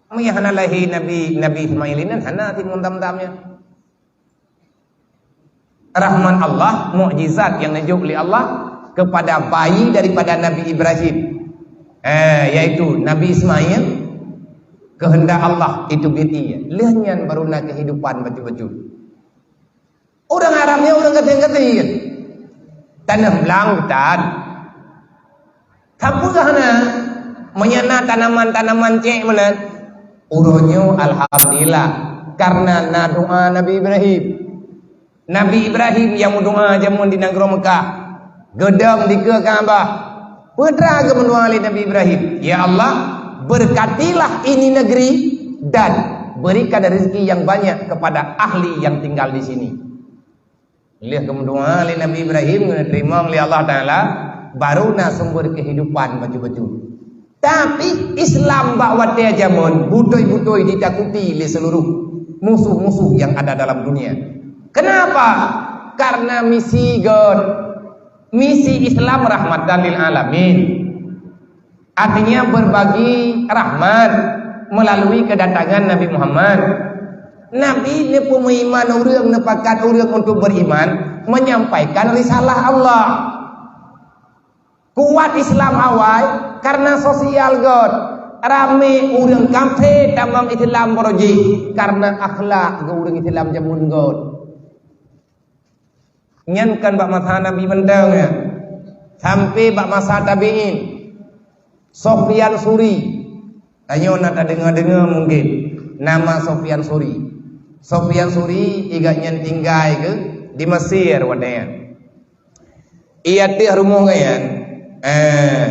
Meunyo hana lahé Nabi, Nabi Ismail inan hana simundam-dam nyan. Rahmat Allah, mukjizat nyang neujok lé Allah kepada bayi daripada Nabi Ibrahim. Eh, yaitu Nabi Ismail, kehendak Allah itu binti. Lheueh nyan baru na kehidupan bacut-bacut. Ureuëng Arab nyan ureuëng gasien-gasien. Tanoh blang tan. Sapeue hana, meunyo na tanaman-tanaman cék meunan. Uroe nyoe alhamdulillah, karena na doa Nabi Ibrahim. Nabi Ibrahim nyang meudoa jameun di nanggroe Meukah, geudong dikeue Ka'bah. Peue teuma geumeudoa lé Nabi Ibrahim, "Ya Allah, berkatilah ini negeri dan berikan rezeki yang banyak kepada ahli yang tinggal di sini." Lheueh geumeudoa lé Nabi Ibrahim, geuteurimong lé Allah Taala, baru na sumber kehidupan bacut-bacut. Tapi Islam bak watée jameun beutôi-beutôi ditakuti lé seluruh musuh-musuh yang ada dalam dunia. Kenapa? Karena misi gét, misi Islam rahmatan lil alamin. Artinya berbagi rahmat melalui kedatangan Nabi Muhammad. Nabi neupeumeuiman ureuëng, neupakat ureuëng untuk beriman, menyampaikan risalah Allah. Kuat Islam awai karena sosial gét. Ramé ureuëng kafé tamong Islam baroe jih karena akhlak geuh ureuëng Islam jameun gét. Nyan kan bak masa Nabi mantong ya. Sampai bak masa tabi'in. Sofyan Suri. Tanyoe na tadeungoe-deungoe mungkin nama Sofyan Suri. Sofyan Suri igat nyan tinggai keu Di Mesir watée nyan. Ié ateueh rumoh gobnyan. Eh,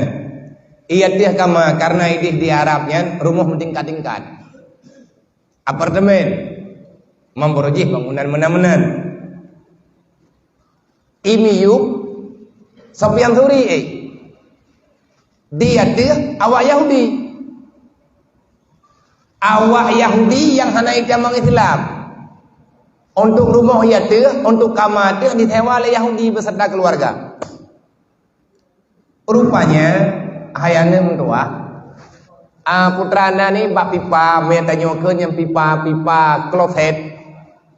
ié ateueh kama, karena ideh di Arab nyan rumoh meutingkat-tingkat. Apartemen. Mamborojih bangunan meunan-meunan. Imiyup Sofyan Thuri, eh. Di ateueh awak Yahudi. Awak Yahudi nyang hana itamong Islam. Untuk rumoh ié ateueh, untuk kama ateueh disewa lé Yahudi beserta keluarga. Rupanya, hai aneuk meutuwah, ah, putra na ni bak pipa, meutanyoe keu nyang pipa, pipa kloset,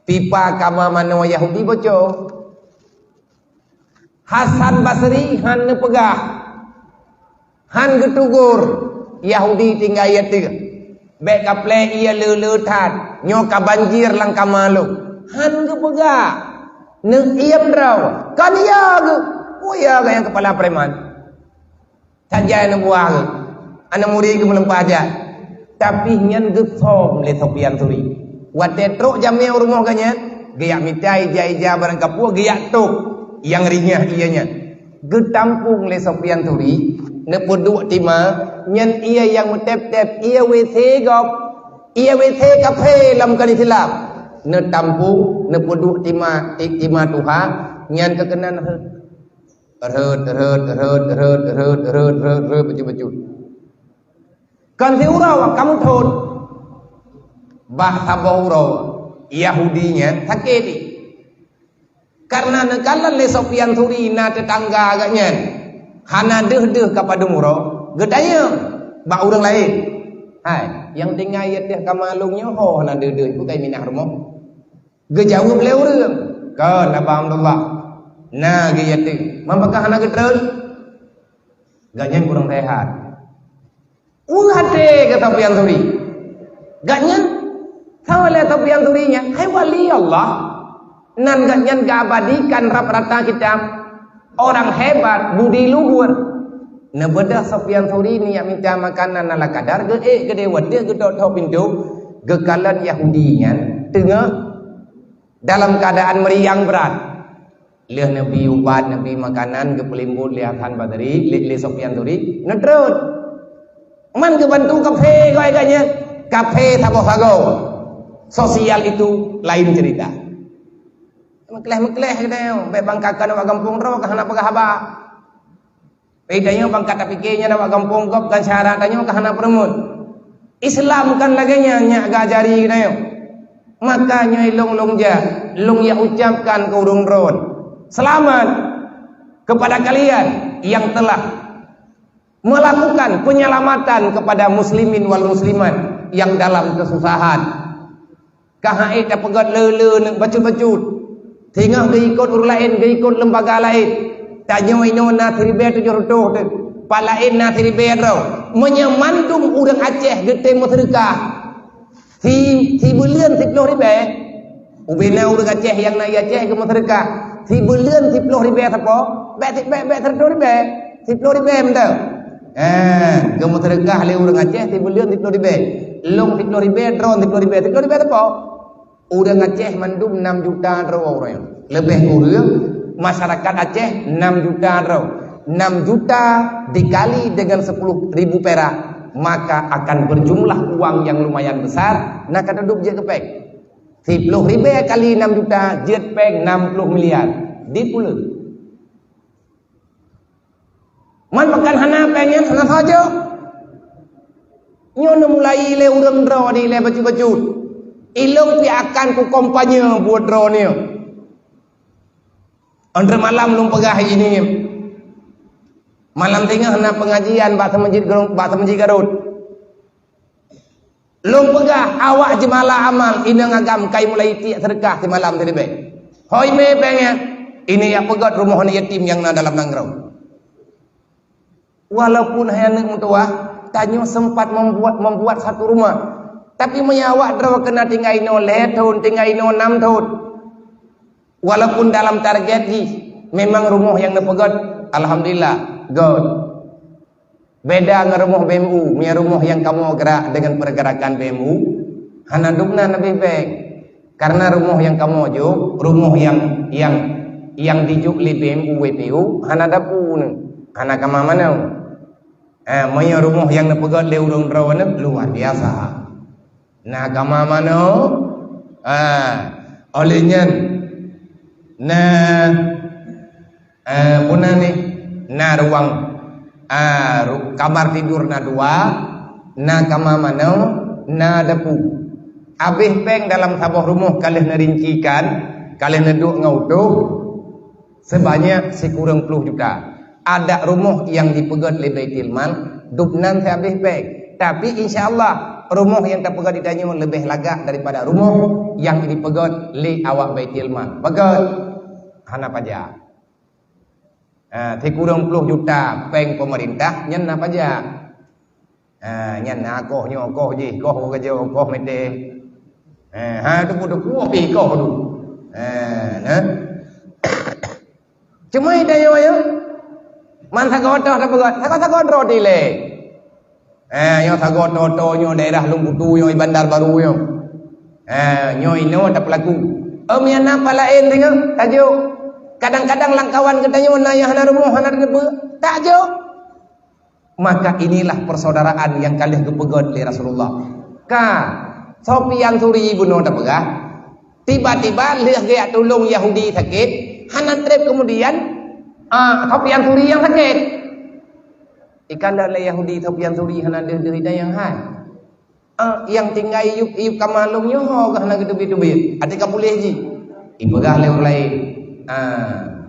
pipa kama manoe Yahudi boco. Hasan Basri hana peugah, hana geutugur Yahudi tinggai ateueh. Bék kaplé ié le-le that, nyoe ka banjir lam kama lôn. Hana geupeugah. Neuiem droe. Kon ié geuh. Peue ié geuh nyang keupala preman. Sajan aneuk buah geuh, aneuk murit geuh meuleumpah jak. Tapi nyan geusöm lé Sofyan Thuri. Watée trok jamé u rumoh gobnyan, geujak mita ija-ija barang kapeue, geujak tôb nyang ringah ié nyan. Geutampong lé Sofyan Thuri, neupeuduek tima, nyan ié nyang meutép-tép, ié WC gob, ié WC kaphé lam bukan Islam. Neutampong, neupeuduek tima, ti-, tima tuha, nyan keu keunan rhöt. Rhöt, rhöt, rhöt, bacut-bacut. Kon siuroe ka meuthon. Bak saboh uroe, Yahudi nyan sakét. Karena neukalon lé Sofyan Thuri na teutangga gobnyan, hana deuh-deuh ka padum uroe, geutanyong bak ureuëng laén, "Hai, nyang tinggai ateueh kama lôn nyoe ho hana deuh-deuh, peue ka minah rumoh?" Geujaweueb lé ureuëng, "Kon Aba Abdullah, na geuh ateueh, man pakon hana geutreun?" Gobnyan kurang seuhat. Weueh até keu Sofyan Thuri. Gobnyan, saboh lé Sofyan Thuri nyan, hai wali Allah. Nan gobnyan geuabadikan rab rata kitab. Orang hebat, budi luhur. Neubeudôh Sofyan Thuri nijak mita makanan ala kadar, geuék keudeh watée geutok-tok pintoe, geukalon Yahudi nyan teungoh dalam keadaan meriang brat. Lheueh neubi ubat, neubi makanan, geupeulimbot lé Hasan Basri, lé, lé Sofyan Thuri, neutreun. Man geubantu kaphé goe gobnyan, kaphé saboh sagoe. Sosial itu lain cerita. Meukleh-meukleh geutanyoe, bék bangka kon awak gampông droe ka hana peugah haba. Bèk tanyoe bangka tapiké nyan awak gampông gob kon syedara tanyoe ka hana peureumeun. Islam kon lagèe nyan nyang geuajari geutanyoe. Maka nyoe lôn-lôn jak, lôn jak ucapkan keu ureueng droen, selamat kepada kalian yang telah melakukan penyelamatan kepada muslimin wal muslimat yang dalam kesusahan. Ka han ék tapeugöt le-le neuk bacut-bacut. Singoh geuikot ureueng laén, geuikot lembaga laén. Tanyoe inoe na siribèe tujoh reutôh teuk. Pat laén na siribèe droe. Meunyoe mandum ureueng Aceh geutem meuseudeukah, si, sibuleuen siploh ribèe. Ubena ureueng Aceh nyang na i Aceh geumeuseudeukah. Sibuleuen siploh ribèe sapo? Bèk si, bèk, bèk sireutoh ribèe. Siploh ribèe mantong. Eh, geumeuseudeukah lé ureueng Aceh sibuleuen siploh ribèe. Lôn siploh ribèe, droen siploh ribèe. Siploh ribèe sapo? Ureueng Aceh mandum nam juta droe ureueng. Leubeh kureueng masyarakat Aceh nam juta droe. Nam juta dikali dengan sepuluh ribu perak, maka akan berjumlah uang yang lumayan besar, na ka teuduek jeuet keu péng. Siploh ribèe kali nam juta jeuet péng nam ploh miliar. Dipuleuen. Man pakon hana péng nyan hana sajo. Nyoe neumulai lé ureueng droe di lé bacut-bacut. Ilôn pih akan kukompanye buet droeneuh. Antre malam lôn peugah hai ini. Malam singoh na pengajian bak seumeujid Garut, bak seumeujid Garut. Lôn peugah awak jeumala amal inong agam kai mulai tiek seudeukah simalam siribèe. Hôi mé péng nyan, ini jak peugöt rumoh aneuk yatim nyang na dalam nanggroe. Walaupun hai aneuk meutuwah, tanyoe sempat membuat, membuat satu rumah. Tapi meunyoe awak droe keunan tinggai inoe lhèe thôn, tinggai inoe nam thôn. Walaupun dalam target jih memang rumoh nyang neupeugöt, alhamdulillah, göt. Beda ngon rumoh B M U, meunyoe rumoh nyang kamoe gerak dengan pergerakan B M U, hana dubna leubeh bèk. Karena rumoh nyang kamoe jok, rumoh nyang, nyang, nyang dijok lé B M U W P U, hana dapu nyoe, hana kama manoe. Eh, meunyoe rumoh nyang neupeugöt lé ureuëng droeneuh luar biasa. Na kama manoe, ah, óh lheueh nyan na, eh, peue nan nyoe, na ruang, ah, ru-, kamar tidur na dua, na kama manoe, na dapu. Abéh péng dalam saboh rumoh ka lheueh neurincikan, ka lheueh neuduek ngon utoh, sebanyak sikureueng ploh juta. Adak rumoh nyang jipeugöt lé Baitul Mal, dub nan siabéh péng. Tapi, insya Allah, rumoh nyang tapeugöt di tanyoe leubeh lagak daripada rumoh nyang jipeugöt lé awak Baitul Mal. Peugöt, hana pajak. Ha, sikureueng ploh juta péng pemerintah, nyan na pajak. Ha, nyan na koh nyoe, koh jih, koh geugajoe, koh mete. Ha, ha, teupeu-teupeu pih koh tu. Ha, nah. Cuma ida yo yo. Man sagoe toh tapeugah, sagoe-sagoe droe dilée. Ha, nyoe sagoe toh-toh nyoe daerah Lung Kutu nyoe, Bandar Baru nyoe. Ha, nyoe inoe tapeulaku. Em, nyang na pah laén singoh, tajok. Kadang-kadang lam kawan geutanyoe na nyang hana rumoh, hana teuneubeu. Tajok. Maka inilah persaudaraan nyang ka lheueh geupeugöt lé Rasulullah. Ka, Sufyan Tsuri bunoe tapeugah, tiba-tiba lheueh geujak tulông Yahudi sakét, hana trép kemudian, ah, Sufyan Tsuri nyang sakét. Ikan lé Yahudi Sufyan Tsuri hana deuh-deuh nyang hai. Ah, nyang tinggai yup-yup kama lôn nyoe ho geuh hana geuteubiet-teubiet. Até ka puléh jih. Ipeugah lé ureuëng laén. Ah.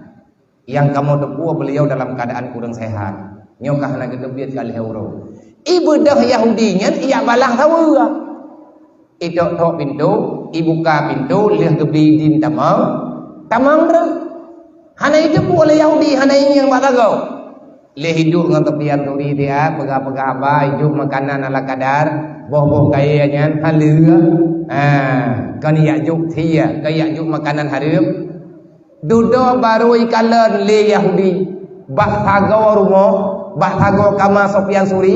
Nyang kamoe teupeue beliau dalam keadaan kurang sehat. Nyoe ka hana geuteubiet ka lheueh uroe. Ibeudôh Yahudi nyan ijak balaih saweue. Itok-tok pintoe, ibuka pintoe, lheueh geubi idin tamong, tamong droe. Hana iteupeue lé Yahudi, hana ingieng bak sagoe. Lheueh iduek ngon Sufyan Tsuri dia, peugah-peugah haba, ijok makanan ala kadar, boh-boh kayée nyan, haleue. Ha, kon ijak jok sie, kon ijak jok makanan hareuem. Dudoe barô ikalon lé Yahudi, bak sagoe rumoh, bak sagoe kama Sufyan Tsuri,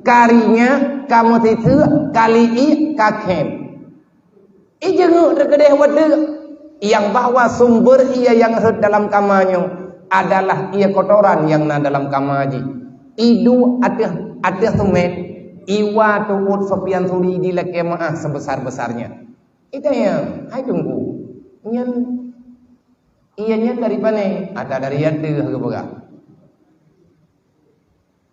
karinya ka meusiseuk, ka liék, ka khém. Ijeungeuk teukeudeh watée nyang bahwa sumber ié nyang rhot dalam kama nyoe adalah ié kotoran nyang na dalam kama jih. Iduek ateueh, ateueh seumén, iwa teuôt Sufyan Tsuri di lakée meuáh sebesar-besarnya. Itanyong, "Hai Teungku, nyan ié nyan dari pané?" "Ada dari ateueh," geupeugah.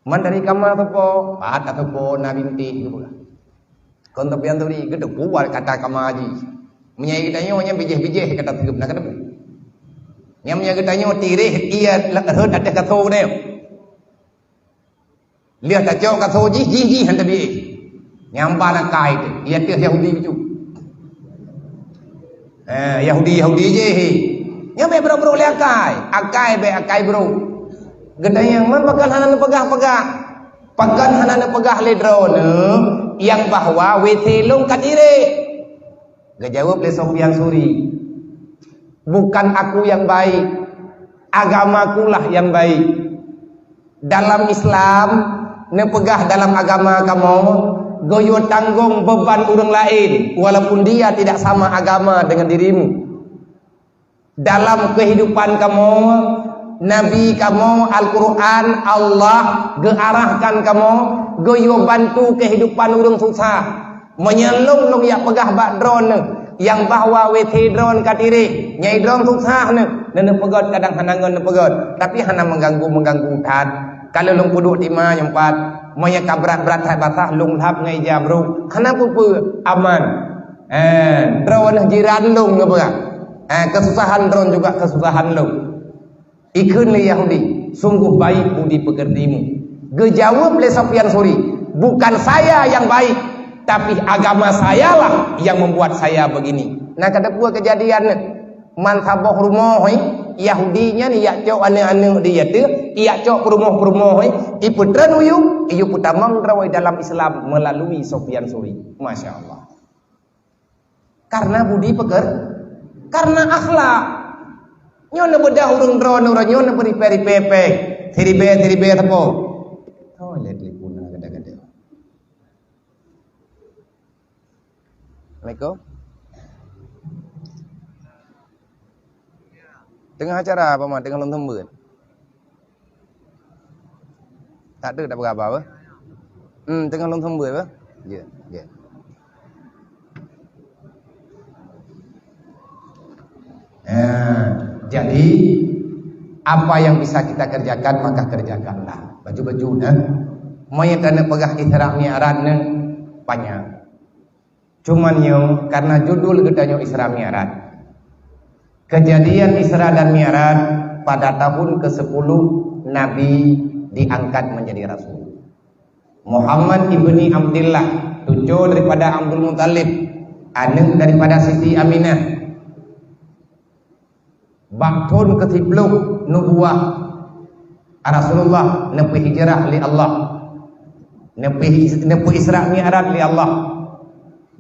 "Man dari kama soe po?" "Pat ateueh po na bintéh," geupeugah. Kon Sufyan Tsuri geuteupeue kata kama jih. Meunyoe geutanyoe nyan bijéh-bijéh kata teugeup na kateupeue. Nyan meunyoe geutanyoe tiréh ié rhot ateueh kaso geutanyoe. Lheueh tacok kaso jih, jih, jih han tabi. Nyang ban akai teuh, ié teuh Yahudi bacut. Eh, Yahudi, Yahudi jih. Nyan bék brok-brok lé akai. Akai bék akai brok. Geutanyoe man pakon hana neupeugah-peugah. Pakon hana neupeugah lé droeneuh nyang bahwa W C lôn ka tiréh. Geujaweueb lé Sufyan Tsuri, "Bukan aku yang baik, agamakulah yang baik." Dalam Islam, neupeugah dalam agama kamoe, geuyue tanggong beuban ureuëng laén, walaupun dia tidak sama agama dengan dirimu. Dalam kehidupan kamoe, Nabi kamoe, Al-Quran, Allah geuarahkan kamoe, geuyue bantu kehidupan ureuëng susah. Meunyoe lôn, lôn jak peugah bak droeneuh nyang bahwa W C droeneuh ka tiréh, nyai droeneuh susah neuh, neuh neupeugöt kadang hana ngon neupeugöt, tapi hana meuganggu-meuganggu that. Ka lheueh lôn peuduek tima nyoe pat, meunyoe ka brat-brat that basah, lôn lhab ngon ija brôk, hana peue-peue, aman. Eh, droeneuh jiran lôn geupeugah. Eh, keususahan droeneuh juga keususahan lôn. Ikheun lé Yahudi, "Sungguh baik budi pekertimu." Geujaweueb lé Sufyan Tsuri, "Bukan saya yang baik, tapi agama sayalah yang membuat saya begini." Na ka teupeue keujadian nyan. Man saboh rumoh, eh, Yahudi nyan ijak cok aneuëk-aneuëk di ateueh, ijak cok peurumoh-peurumoh, eh, ipeutreun u yup, iyup peutamong droe dalam Islam melalui Sufyan Tsuri. Masya Allah. Karena budi peker-, karena akhlak. Nyoe neubeudah ureuëng droeneuh, nyoe neubeurepe-repe péng. Siribée-siribée sapo. Oh, lé telepon na gada-gada. Assalamualaikum. Teungoh acara apa mah, teungoh lôn seumeubeuet. Tak ada, tak berapa apa. Hmm, teungoh lôn seumeubeuet apa? Ya, ya. Eh, jadi apa yang bisa kita kerjakan maka kerjakanlah. Baju-baju dah. Meunyoe taneuk peugah Isra Mi'raj ni panjang. Cuman nyoe karena judul geutanyoe Isra Mi'raj. Kejadian Isra dan Mi'raj pada tahun kesepuluh Nabi diangkat menjadi rasul. Muhammad ibni Abdullah, cucu daripada Abdul Muthalib, aneuk daripada Siti Aminah. Bak thon keusiplôh nubuwah, Rasulullah neupeuhijrah lé Allah. Neupeuhi-, neupeu Isra Mi'raj lé Allah.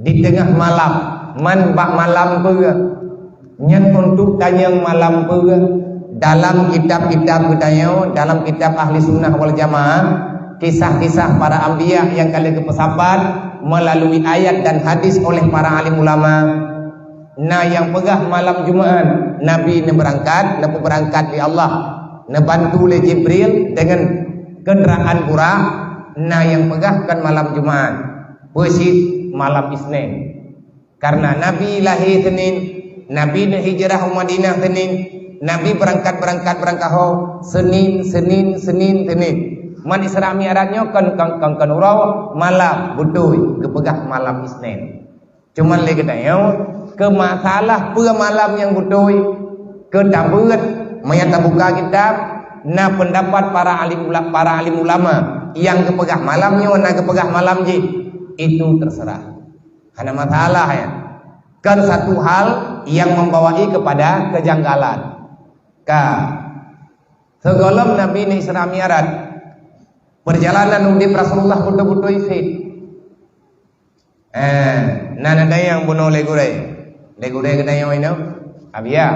Di teungoh malam, man bak malam peue. Nyan untuk tanyong malam peue. Dalam kitab-kitab geutanyoe, dalam kitab Ahli Sunnah wal Jamaah, kisah-kisah para anbiya nyang ka lheueh geupeusapat melalui ayat dan hadis oleh para alim ulama. Na nyang peugah malam Jumat Nabi neubeurangkat, neupeubeurangkat lé Allah, neubantu lé Jibril deungon keundaraan burak. Na nyang peugah kon malam Jumat, peue cit malam Isnin. Karena Nabi lahé Senin, Nabi neuhijrah u Madinah Senin, Nabi beurangkat-beurangkat beurangkat ho Senin, Senin, Senin, Senin. Man Isra Mi'raj nyoe kon, kon, kon, kon uroe malam, beutôi geupeugah malam Isnin. Cuman lé geutanyoe, keu masalah peue malam nyang beutôi, keu tabeuet, meunyo tabuka kitab, na peundapat para alim ula-, para alim ulama nyang geupeugah malam nyoe, na geupeugah malam jih. Itu terserah. Hana masalah nyan. Kan satu hal yang membawai kepada kejanggalan. Ka. Sigohlom Nabi ni Isra Mi'raj, perjalanan udeb Rasulullah beutôi-beutôi fit. Eh, na, na dayang bunoe lé gurée. Lé gurée geutanyoe inoe. Abiya.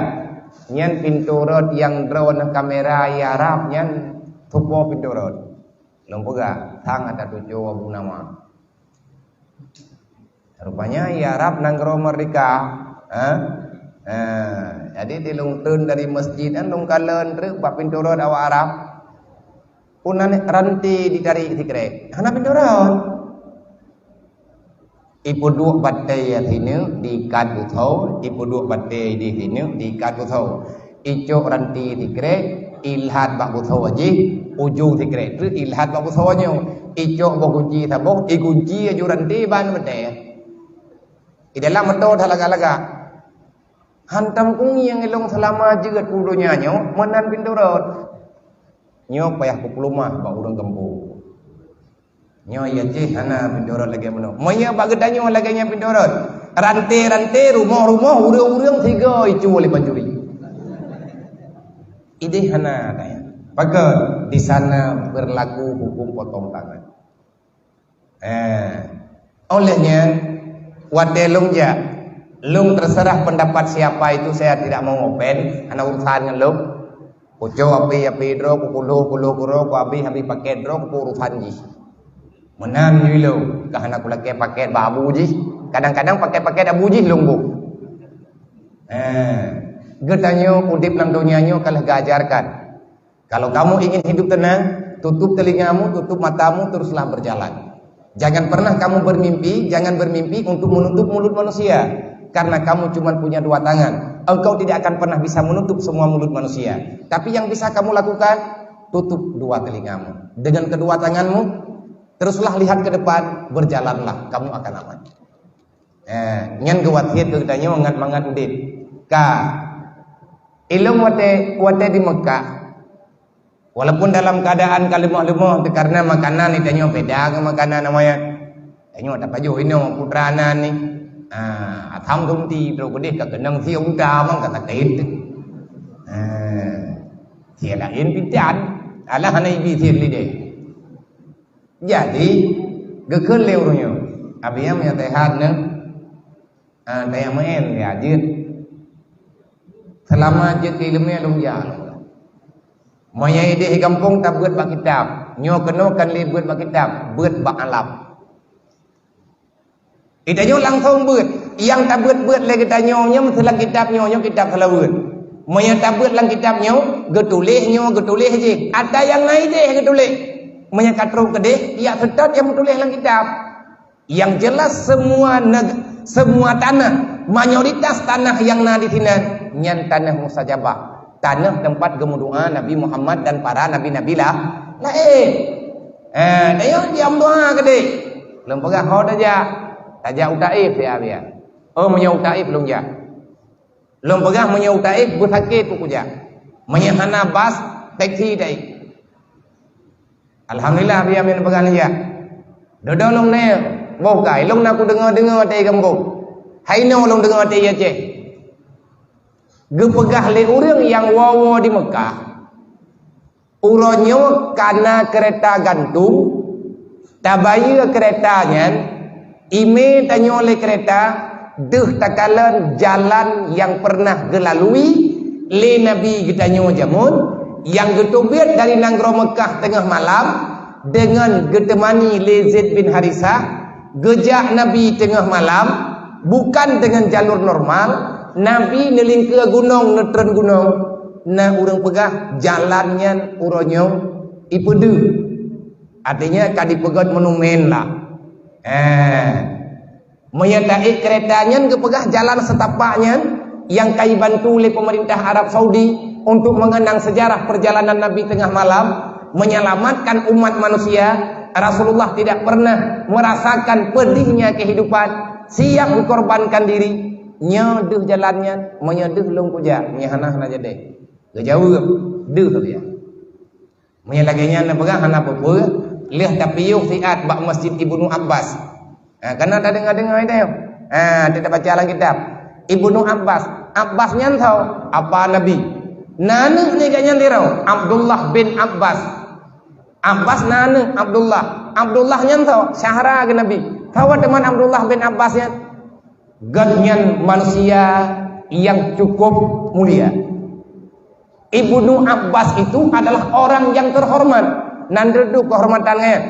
Nyan pintoe rot nyang droeneuh kamera i Arab nyan tupo pintoe rot. Lôn peugah, sang ata tuco Abu Nama. Rupanya i Arab nanggroe merdeka. Eh? Eh, jadi di lôn teun dari masjid nyan lôn kalon treuk bak pintoe rot awak Arab. Pun aneuk ranté jitarék sikrek. Hana pintoe rot. Ipeuduek batée sineuk diikat beusoe, ipeuduek batée di sineuk diikat beusoe. Icok ranté sikrek, ilhat bak beusoe jih, ujong sikrek treuk ilhat bak beusoe nyoe. Icok boh gunci saboh, igunci aju ranté ban batée. Di dalam meuto that lagak-lagak. Hantom kungieng ilong seulama jeuet u donya nyoe meunan pintoe rot. Nyoe payah kupeuleumah bak ureuëng gampông. Nyoe ya jih hana pintoe rot lagée meunoe. Meunyoe bak geutanyoe lagée nyan pintoe rot, ranté-ranté, rumoh-rumoh, ureuëng-ureuëng sigoe icu oleh pancuri. Ideh hana kaya. Pakon di sana berlaku hukum potong tangan. Eh, oleh nyan, watée lôn jak, lôn terserah pendapat siapa itu, saya tidak mau open, hana urusan ngon lôn. Kucok api-api droe, kukuloh-kuloh droe, kuhabéh-habéh paket droe, kupeue urusan jih. Meunan jih lôn, ka hana kulakée paket bak abu jih. Kadang-kadang paket-paket abu jih lôn boh. Eh, geutanyoe udeb lam donya nyoe ka lheueh geuajarkan. Kalau kamu ingin hidup tenang, tutup telingamu, tutup matamu, teruslah berjalan. Jangan pernah kamu bermimpi, jangan bermimpi untuk menutup mulut manusia, karena kamu cuma punya dua tangan. Engkau tidak akan pernah bisa menutup semua mulut manusia. Tapi yang bisa kamu lakukan, tutup dua telingamu. Dengan kedua tanganmu, teruslah lihat ke depan, berjalanlah, kamu akan aman. Eh, nyan geuwasiet keu geutanyoe ngat mangat udeb. Ka. Ilong watée, watée di Mekah, walaupun dalam keadaan ka leumoh-leumoh, karena makanan di tanyoe beda ngon makanan awaknyan. Tanyoe tapajoh inoe putra nan ni. Ah, asam sunti droe beudeh ka keunong sie unta mang ka sakét. Ah, sie laén pitan. Alah hana ibi sie lideh. Jadi, geukheun lé ureuëng nyoe, "Abi nyang meunyoe teuhat neuh, ah, tayang meu'en ya jeuet. Seulama jeuet keu ileumèe lôn jak." Meunyoe ideh gampông tabeuet bak kitab, nyoe keunoe kan lé beuet bak kitab, beuet bak alam. Geutanyoe langsong beuet. Nyang tabeuet-beuet lé geutanyoe nyoe meuseuleueng kitab nyoe, nyoe kitab seulaweuet. Meunyoe tabeuet lam kitab nyoe, geutuléh nyoe, geutuléh jih. Ata nyang na idéh geutuléh. Meunyoe ka trok keudéh, jak seutôt nyang meutuléh lam kitab. Yang jelas semua neg-, semua tanah, mayoritas tanah nyang na di sinan, nyan tanah mustajabah. Tanah tempat geumeudoa Nabi Muhammad dan para nabi-nabi lah, laén. Ha, tanyoe jiom doa keudéh. Lôn peugah ho tajak. Tajak u Taif ya, ya. Oh, meunyoe u Taif lôn jak. Lôn peugah meunyoe u Taif beusakét kujak. Meunyoe hana bas, teksi Taif. Alhamdulillah, biar main peugah lé jak. Dodo lôn neu, boh kai, lôn na kudeungoe-deungoe teuh i gampông. Hai nyoe lôn deungoe teuh i Aceh. Geupeugah lé ureuëng nyang woe-woe di Mekah, uroe nyoe ka na keureta gantung, tabayeue keureta nyan, imé tanyoe lé keureta, deuh takalon jalan nyang pernah geulalui lé Nabi geutanyoe jameun, nyang geuteubiet dari nanggroe Meukah teungoh malam deungon geuteumani lé Zaid bin Harisah, geujak Nabi teungoh malam, bukan deungon jalur normal, Nabi neulingkeu gunong, neutreun gunong. Na ureuëng peugah jalan nyan uroe nyoe ipeudeuh. Artinya ka dipeugét monumen lah. Eh. Meunyoe taék keureta nyan geupeugah jalan seutapak nyan nyang ka jibantu lé peumeurintah Arab Saudi untuk mengenang sejarah perjalanan Nabi tengah malam, menyelamatkan umat manusia, Rasulullah tidak pernah merasakan pedihnya kehidupan, siap mengorbankan diri. Nyoe deuh jalan nyan, meunyoe deuh lôn kujak, nyan hana, hana jadi. Geujaweueb, deuh dia. Meunyoe lagée nyan neupeugah hana peue-peue, lheueh tapiôh siat bak Masjid Ibnu Abbas. Ha, kana tadeungoe-deungoe teuh. Ha, teubaca lam kitab. Ibnu Abbas, Abbas nyan soe? Apa Nabi. Na aneuëk nibak nyan sidroe, Abdullah bin Abbas. Abbas na aneuëk Abdullah. Abdullah nyan soe? Syedara geuh Nabi. Soe teuma Abdullah bin Abbas nyan? Gobnyan manusia yang cukup mulia. Ibnu Abbas itu adalah orang yang terhormat. Nan reudeuh kehormatan nyan.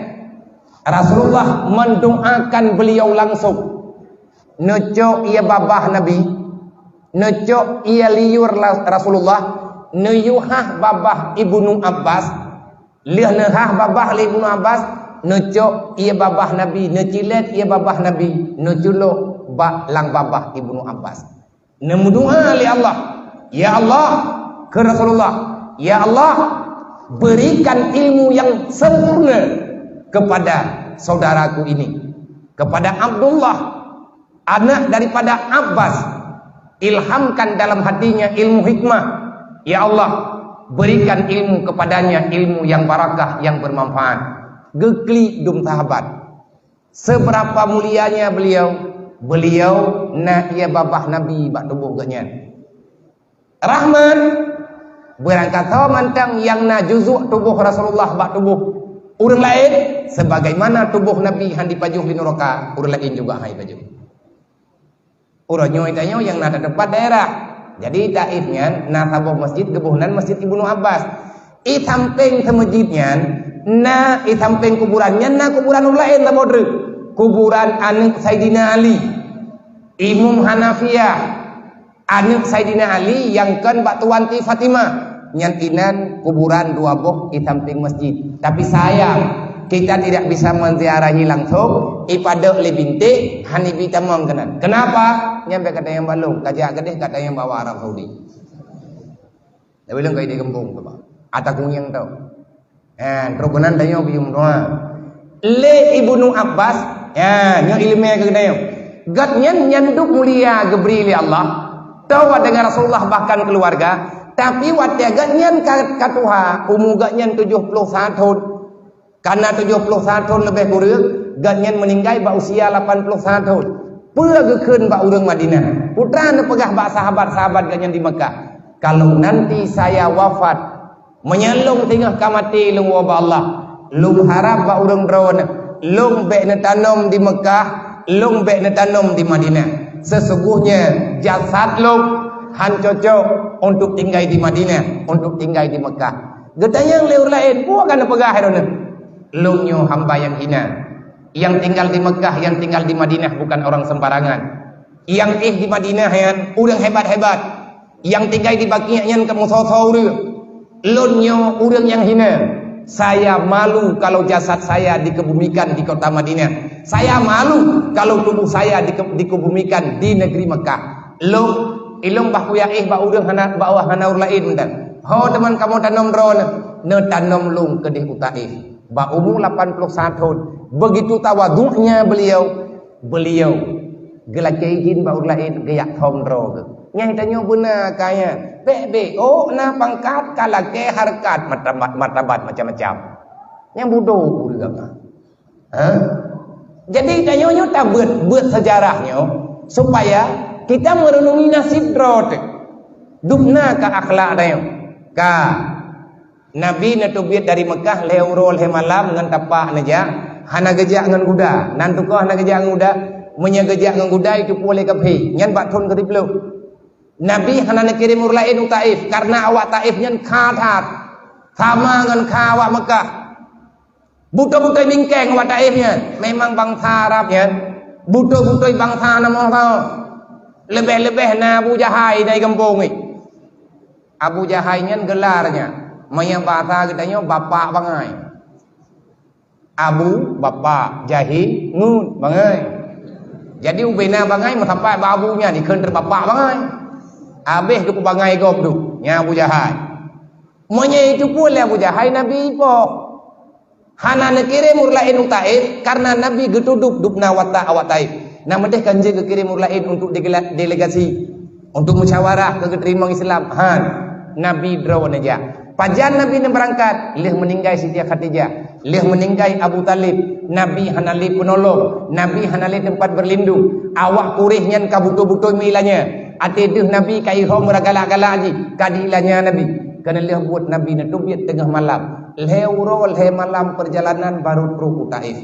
Rasulullah mendoakan beliau langsung. Neucok ie babah Nabi, neucok ie liur la-, Rasulullah, neuyue hah babah Ibnu Abbas, lheueh neuhah babah lé Ibnu Abbas, neucok ie babah Nabi, neucilet ie babah Nabi, neuculok bak lam babah Ibnu Abbas. Neumeudoa lé Allah, "Ya Allah," kheun Rasulullah, "Ya Allah, berikan ilmu yang sempurna kepada saudaraku ini, kepada Abdullah, anak daripada Abbas. Ilhamkan dalam hatinya ilmu hikmah. Ya Allah, berikan ilmu kepadanya, ilmu yang barakah, yang bermanfaat." Geuklik dum sahabat. Seberapa mulianya beliau? Beliau na ie babah Nabi bak tuboh gobnyan. Rahmat, beurangkasoe mantong nyang na juzuk tuboh Rasulullah bak tuboh ureuëng laén, sebagaimana tuboh Nabi hana jipajoh di nuraka, ureuëng laén juga hana jipajoh. Uroe nyoe tanyoe nyang na teumpat daerah. Jadi Taif nyan na saboh masjid geuboh nan Masjid Ibnu Abbas. I sampéng seumeujid nyan na, i sampéng kuburan nyan na kuburan ureuëng laén saboh treuk. Kuburan aneuëk Saidina Ali, Imum Hanafiyah, aneuëk Saidina Ali nyang kon bak tuan ti Fatimah. Nyan inan kuburan dua boh i sampéng masjid. Tapi sayang, kita tidak bisa menziarahi langsung, ipadok lé bintéh, hana jibi tamong keunan. Kenapa? Nyan bèk gata nyang balong, kajak keudeh gata nyang bawa Arab Saudi. Tapi lôn kai di kampung tu, Pak. Ata kunyang tu. Ha, trok keunan tanyoe biyum doa. Lé Ibnu Abbas, ha, nyoe ileumèe keu tanyoe. Gobnyan nyan duek mulia geubri lé Allah. Teuh watèe ngon Rasulullah bahkan keluarga, tapi watèe gobnyan ka, ka tuha, umu gobnyan tujoh ploh sa thon. Kana tujoh ploh sa thon leubeh kureueng, gobnyan meuninggai bak usia lapan ploh sa thon. Peue geukheun bak ureuëng Madinah? Peue neupeugah bak sahabat-sahabat gobnyan di Makkah? Kalau nanti saya wafat, meunyoe lôn singoh ka maté lôn woe bak Allah, lôn harab bak ureuëng droeneuh, lôn bèk neutanom di Makkah, lôn bèk neutanom di Madinah. Sesungguhnya jasad lôn han cocok untuk tinggai di Madinah, untuk tinggai di Makkah. Geutanyong lé ureuëng laén, peue ka neupeugah droeneuh? Lôn nyoe hamba nyang hina. Nyang tinggal di Makkah, nyang tinggal di Madinah bukan orang sembarangan. Nyang éh di Madinah nyan ureuëng hebat-hebat. Nyang tinggai di Baqi' nyan ka meusoe-soe ureuëng. Lôn nyoe ureuëng nyang hina. Saya malu kalau jasad saya dikebumikan di kota Madinah. Saya malu kalau tubuh saya dike-, dikebumikan di negeri Mekah. Lôn, ilôn bah kuyaéh bak ureuëng hana, bak hana ureuëng laén mantong. Ho teuma kamoe tanom droeneuh, neutanom lôn keudeh u Taif. Bak umu lapan ploh sa thon, begitu tawaduknya beliau, beliau geulakée idhin bak ureuëng laén geujak thom droe geuh. Nyang tanyoe beuna kaya, bék-bék, oh, na pangkat, ka lakée hareukat, martabat, martabat macam-macam. Nyang bodoh ureuëng agama. Ha? Jadi tanyoe nyoe tabeuet, beuet sejarah nyoe supaya kita merenungi nasib droe teuh. Dubna ka akhlak tanyoe. Ka Nabi neuteubiet dari Mekah lhée uroe lhée malam ngon tapak neujak, hana geujak ngon guda. Nan tukoh hana geujak ngon guda, meunyoe geujak ngon guda itu pue lé kafé. Nyan bak thon keudiploh. Nabi hana neukirém ureuëng laén u Taif karena awak Taif nyan kha that, sama ngon kha awak Mekah. Beutôi-beutôi bingkeng awak Taif nyan, memang bansa Arab nyan, beutôi-beutôi bansa na moh tao. Leubeh-leubeh na Abu Jahai dari gampông nyoe. Abu Jahai nyan gelarnya, meunyoe basa geutanyoe bapak bangai. Abu, bapak, Jahi, ngut, bangai. Jadi ubena bangai meusapat bak abu nyan, dikheun teuk bapak bangai. Abéh teuk bangai gob tu, nyan Abu Jahai. Meunyoe itu pue lé Abu Jahai Nabi ipoh. Hana neukirém ureuëng laén u Taif karena Nabi geutudub dubna watak awak Taif. Nah, meudeh kan jeuet geukirém ureuëng laén untuk degela-, delegasi, untuk musyawarah keu geuteurimong Islam. Han, Nabi droe neujak. Pajan Nabi neubeurangkat? Lheueh meuninggai Siti Khadijah, lheueh meuninggai Abu Thalib, Nabi hana lé peunolong, Nabi hana lé teumpat beurlindong. Awak Quraisy nyan ka beutôi-beutôi meuilanya. Até deuh Nabi ka iho meuragalak-galak jih, ka diilanya Nabi. Keuneulheueh buet Nabi neuteubiet teungoh malam. Lhée uroe lhée malam peurjalanan barô trok u Taif.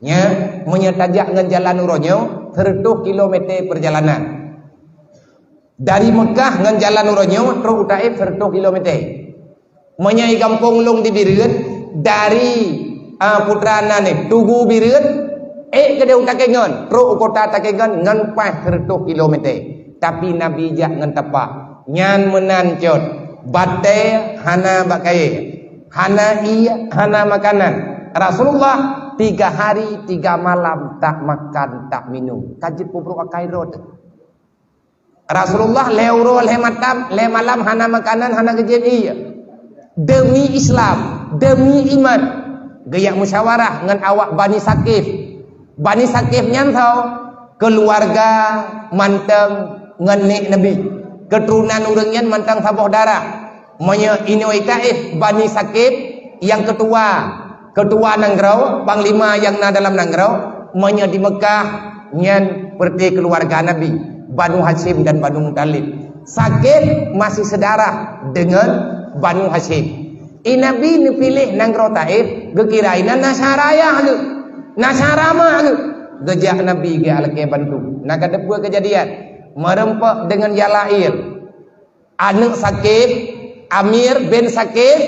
Nya, meunyoe tajak ngon jalan uroe nyoe, seureutôh kilometer peurjalanan. Dari Mekah ngon jalan uroe nyoe trok u Taif seureutôh kilometer. Meunyoe i gampông lôn di Bireuen, dari, a, Putra nan nyoe, Tugu Bireuen, ék keudeh u Takengon, trok u kota Takengon ngon paih seureutôh kilometer. Tapi Nabi jak ngon tapak. Nyan meunan cot, batée hana bak kayée, hana ié, hana makanan. Rasulullah tiga hari tiga malam tak makan, tak minum. Ka jeuet peubrok akai droe teuh. Rasulullah lhée uroe lhée matam, lhée malam hana makanan, hana geujieb ié. Demi Islam, demi iman, geujak musyawarah ngon awak Bani Saqif. Bani Saqif nyan soe? Keuluwarga mantong ngon nek Nabi. Keuturonan ureuëng nyan mantong saboh darah. Meunyoe inoe Taif, Bani Saqif, nyang keutua, keutua nanggroe, panglima nyang na dalam nanggroe. Meunyoe di Mekah, nyan peureute keuluwarga Nabi, Banu Hasyim dan Banu Muthalib. Saqif masih seudarah deungon Banu Hasyim. I Nabi neupiléh nanggroe Taif, geukira inan na syara ayah geuh, na syara ma geuh. Geujak Nabi geualakée bantu. Na ka teupeue keujadian, meurumpok deungon Yalail, aneuëk Saqif, Amir bin Saqif,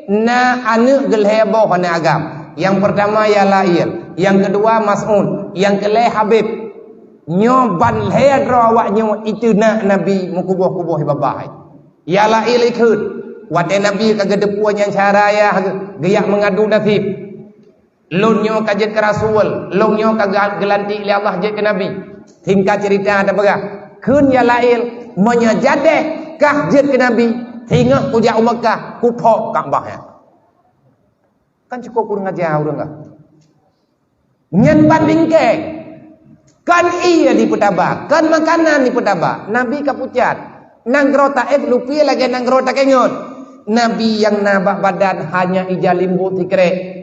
na aneuëk geulhée boh aneuëk agam. Nyang peurtama Yalail, nyang keudua Mas'ud, nyang keulhée Habib. Nyoe ban lhée droe awak nyoe iteunak Nabi meukuboh-kuboh babah. Yalail ikheun, watée Nabi ka geuteupeue nyang syara ayah geuh, geujak meungadu naseb. Lôn nyoe ka jeuet keu rasul, lôn nyoe ka ga-, geulantik lé Allah jeuet keu nabi. Singkat cerita tapeugah, kheun Yalail, meunyoe jadeh kah jeuet keu nabi, singoh kujak u Meukah, kuphok Ka'bah nyan. Kan cukup kurang aja ureuëng kah? Nyan ban bingkeng. Kan ié dipeutaba, kan makanan dipeutaba. Nabi ka pucat. Nanggroe Taif lupie lagée nanggroe Takengon. Nabi nyang na bak badan hanya ija limbot sikrek.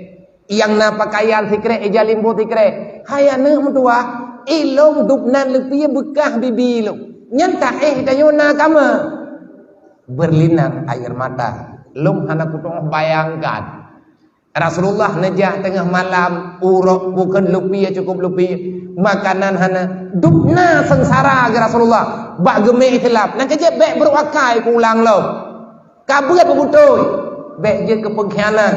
Nyang na peukayan sikrek ija limbot sikrek. Hai aneuëk meutuwah, ilôn dubnan lupie beukah bibi lôn. Nyan Taif tanyoe na kama. Berlinang air mata. Lôn hana kuteungoh bayangkan. Rasulullah neujak teungoh malam, uroe bukon lupie cukup lupie, makanan hana, dubna seungsara geuh Rasulullah bak geumé Islam. Nyang keujeuet bék brok akai keu ulang lom. Ka beuet beutôi, bék jeuet keu peungkhianat.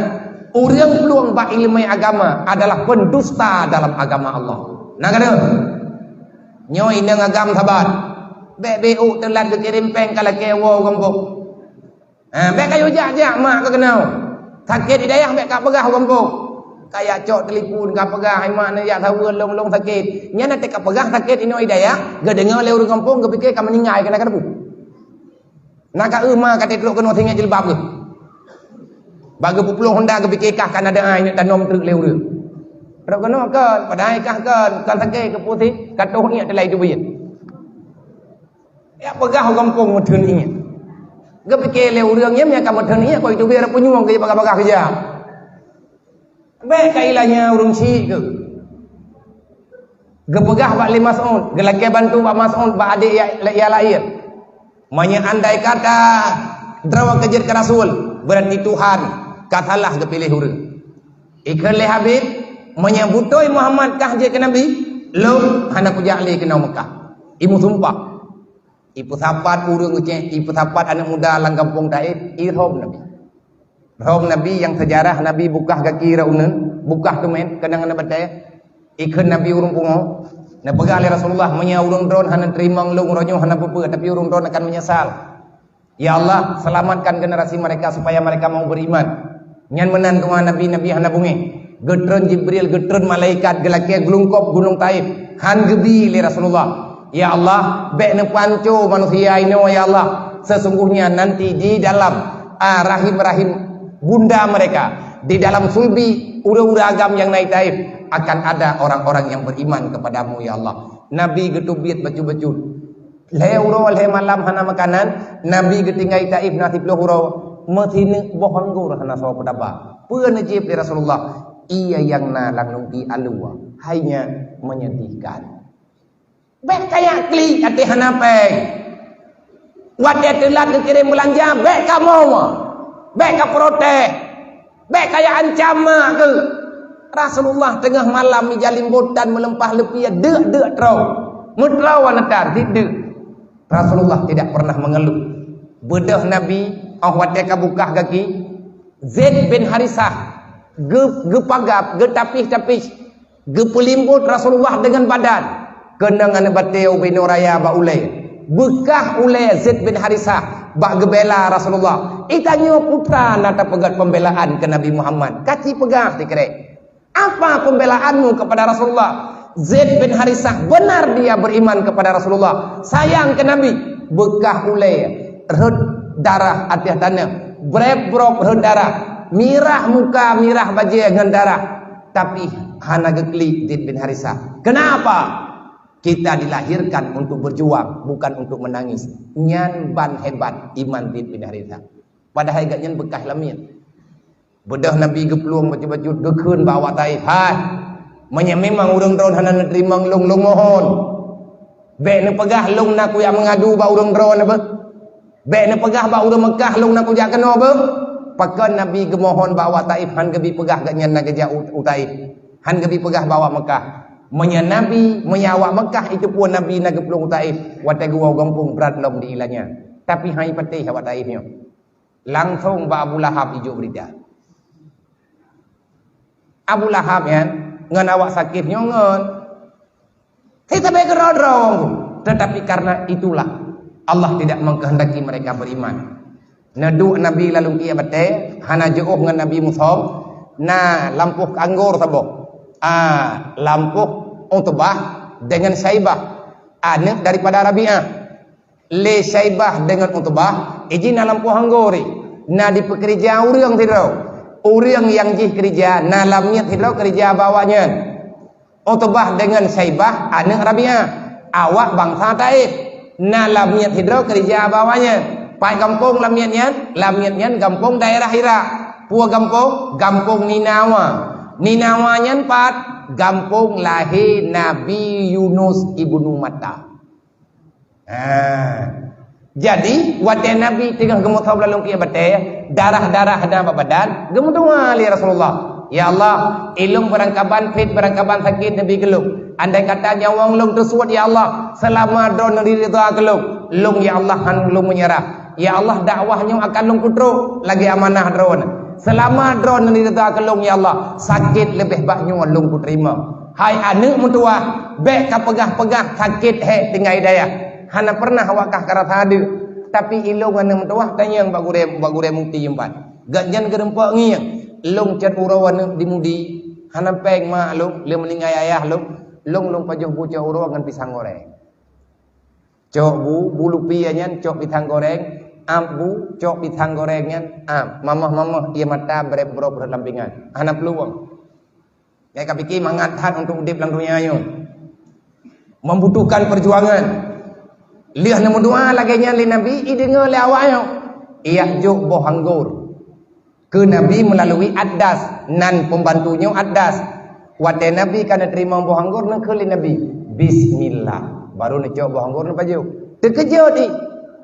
Ureuëng plueng bak ileumé agama adalah pendusta dalam agama Allah. Na ka deuh? Nyoe inong agam saban. Bèk beuôk teulat geukirém péng ka lakèe woe u gampông. Ha, bèk kayue jak-jak mak keunoe. Sakét di dayah bèk kapeugah u gampông. Kajak cok telepon kapeugah, "Hai mak, neujak saweue lôn, lôn sakét." Nyan watèe kapeugah sakét inoe di dayah, geudeungoe lé ureueng gampông, geupike ka meuninggai keunan ka teupeu. Na ka eu ma ka trok keunoe singoh jilbab geuh. Bak geupeuplôh honda geupike kah ka na doa ingat tanom treuk lé ureueng. Trok keunoe kon, padahai kah kon, kon sagai keupeue sih, ka toh iék teulai teubiet. Ya peugah u gampông meutheun iék. Geupike lé ureueng nyan nyang ka meutheun iék, kon teubiet punyueng keu bagah-bagah keujam. Bèk ka ilanya ureueng syik geuh. Geupeugah bak lé Mas'ud, geulakèe bantu bak Mas'ud bak adék ya, ya laén. Meunyoe andai kata droe keujeuet keu Rasul, beurati Tuhan ka salah geupiléh ureueng. Ikheun lé Habib, meunyoe beutôi Muhammad kah jeuet keu Nabi, lôn hana kujak lé keunoe Meukah. Imeusumpah. Ipeusapat ureueng Aceh, ipeusapat aneuk muda lam gampông Taif, irhom Nabi. Rhom Nabi nyang seujarah Nabi bukah gaki rot uneuen, bukah teumèn, keunong aneuk batèe. Ikheun Nabi ureueng pungo, neupeugah lé Rasulullah, "Meunyoe ureueng droen hana teurimong lôn uroe nyoe hana peue-peue, tapi ureueng droen akan meunyeusal. Ya Allah, selamatkan generasi mereka supaya mereka mau beriman." Nyan meunan doa Nabi, Nabi hana beungéh. Geutreun Jibril, geutreun malaikat, geulakèe geulungkop gunong Taif. Han geubi lé Rasulullah. Ya Allah, bèk neupanco manusia inoe, ya Allah. Sesungguhnya nanti di dalam, ah, rahim-rahim bunda mereka, di dalam sulbi ureueng-ureueng agam nyang na i Taif, akan ada orang-orang yang beriman kepadamu, ya Allah. Nabi geuteubiet bacut-bacut. Lhèe uroe, lhèe malam hana makanan, Nabi geutinggai Taif na siplôh uroe, meusineuk boh anggô hana soe peutaba. Peue neujieb lé Rasulullah? Ié nyang na lam lungki alua. Hai nyan menyedihkan. Bèk kajak klik até hana péng. Watèe teulat geukirém beulanja, bèk kamoe. Bèk kaprotes. Bèk kajak ancam mak keuh. Rasulullah teungoh malam ija limbot dan meuleumpah leupie deuk-deuk troe. Meutroe neutar di deuk. Rasulullah tidak pernah mengeluh. Beudôh Nabi, 'oh watèe ka bukah gaki, Zaid bin Harisah geu-, geupagab, geutapih-tapih. Geupeulimbot Rasulullah deungon badan, keunong aneuk batèe ubé nyoe raya bak ulèe. Beukah ulèe Zaid bin Harisah bak geubela Rasulullah. Geutanyoe peue na tapeugèt pembelaan keu Nabi Muhammad. Ka ci peugah sikrek, "Apa pembelaanmu kepada Rasulullah?" Zaid bin Harisah benar dia beriman kepada Rasulullah, sayang keu Nabi. Beukah ulèe rhot darah ateueh taneuk, breb-brob rhot darah, mirah muka, mirah bajèe ngon darah. Tapi hana geuklik Zaid bin Harisah. Kenapa? Kita dilahirkan untuk berjuang, bukan untuk menangis. Nyan ban hebat iman Zaid bin Harisah. Padahai gobnyan beukah lamiet. Beudôh Nabi geuplueng bacut-bacut, geukheun bak awak Taif, "Hai, meunyoe memang ureueng droen hana neuteurimong lôn, lôn mohon, bèk neupeugah lôn na kujak meungadu bak ureueng droen beuh." Bèk neupeugah bak ureueng Meukah lôn na kujak keunoe beuh. Pakon Nabi geumohon bak awak Taif, han geubi peugah gobnyan na geujak u, u Taif. Han geubi peugah bak awak Meukah. Meunyoe Nabi, meunyoe awak Meukah iteupeue Nabi na geuplueng u Taif, watèe geuwoe u gampông brat lom di ilanya. Tapi han ipatéh awak Taif nyoe. Langsông bak Abu Lahab ijok beurita. Abu Lahab nyan ngon awak Sakif nyoe ngon. Hai sabe keudroe-droe, tetapi karena itulah Allah tidak mengkehendaki mereka beriman. Neuduek Nabi lam lungki batèe, hana jiôh ngon Nabi musom, na lampôh anggô saboh. Ah, lampôh Utbah dengan Syaibah, aneuk daripada Rabi'ah. Lé Syaibah deungon Utbah, iji na lampôh anggô ri. Na dipeukeurija ureueng sidroe. Ureueng nyang jih keurija, na lamiet sidroe keurija bak awaknyan. Utbah deungon Syaibah, aneuk Rabi'ah, awak bansa Taif. Na lamiet sidroe keurija bak awaknyan. Pat gampông lamiet nyan? Lamiet nyan gampông daerah Irak. Peue gampông? Gampông Ninawa. Ninawa nyan pat? Gampông lahé Nabi Yunus ibnu Matta. Ha. Jadi, watèe Nabi teungoh geumeusoe lam lungki batèe, darah-darah na bak badan, geumeudoa lé Rasulullah, "Ya Allah, ilôn beurangkaban phet, beurangkaban sakét neubi keu lôn. Andai kata nyawöng lôn teusuet, ya Allah, seulama Droeneuh ridha keu lôn, lôn, ya Allah, han lôn meunyeurah. Ya Allah, dakwah nyoe akan lôn peutrok lagèe amanah Droeneuh. Seulama Droeneuh ridha keu lôn, ya Allah, sakét leubeh bak nyoe lôn kuteurimong." Hai aneuk meutuwah, bèk kapeugah-peugah sakét hék tinggai dayah. Hana pernah awak kah karasa adeuk, tapi ilôn aneuk meutuwah tanyong bak gurée, bak gurée mufti empat. Gobnyan geureumpok ngieng, "Lôn cot uroe aneuk di Mudi, hana péng mak lôn, lé meuninggai ayah lôn, lôn, lôn pajoh bu cot uroe ngon pisang goreng." Cok bu, bu lupi nyan cok pisang goreng, ap bu, cok pisang goreng nyan, ap. Mamoh-mamoh ie mata breb-brob rot lam pingan. Hana peuluwang. Nyang ka pike mangat that untuk udeb lam donya nyoe. Membutuhkan perjuangan. Lheueh neumeudoa lagée nyan lé Nabi, ideungoe lé awak nyoe. Ijak jok boh anggor keu Nabi meulalu Adas, nan pembantu nyoe Adas. Watée Nabi ka neuteurimong boh anggor, neukheun lé Nabi, "Bismillah." Baru neucok boh anggor neupajoh. Teukeujot di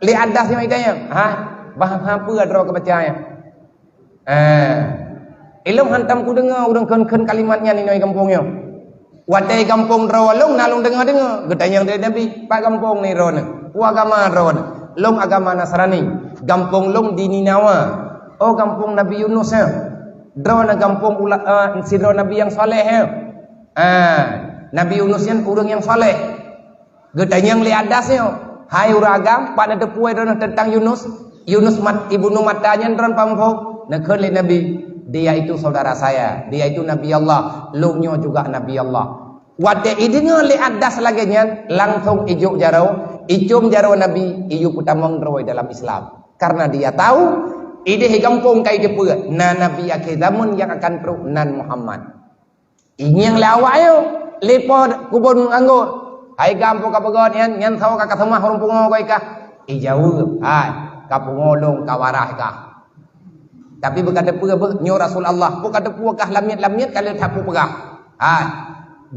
lé Adas nyoe itanyong, "Hah? Bah, bah peue droe keubaca nyan?" "Eh, ilôn hantom kudeungoe ureuëng kheun-kheun kalimat nyan inoe gampông nyoe. Watée gampông droe lôn na lôn deungoe-deungoe, geutanyong lé Nabi, 'Pat gampông ni droeneuh? Peue agama droeneuh?' 'Lôn agama Nasrani. Gampông lôn di Ninawa.' 'Oh, gampông Nabi Yunus, ha? Droeneuh gampông ula-, eh, sidroe nabi nyang saleh, ha? Ah, Nabi Yunus nyan ureuëng nyang saleh.'" Geutanyong lé Adas nyoe, "Hai ureuëng agam, pat neuteupeue droeneuh teuntang Yunus? Yunus mat-, ibnu Matta nyan droeneuh paham?" Neukheun lé Nabi, "Dia itu saudara saya, dia itu Nabi Allah, lôn nyoe juga Nabi Allah." Watée ideungoe lé Adas lagée nyan, langsong ijok jaroe, icom jaroe Nabi, iyue peutamong droe dalam Islam. Karena dia tahu, ideh gampông ka iteupeue, na Nabi akhé zaman nyang akan trok nan Muhammad. Ingieng lé awak nyoe, lé po kubon anggor. "Hai gam, peue ka peugöt nyan, nyan saboh ka kaseumah ureuëng pungo kah ikah?" Ijaweueb, "Hai, ka pungo lôn ka waras kah." Tapi beuka teupeue beuh, "Nyoe Rasul Allah, peue ka teupeue kah lamiet-lamiet ka lheueh that peugah?" "Hai,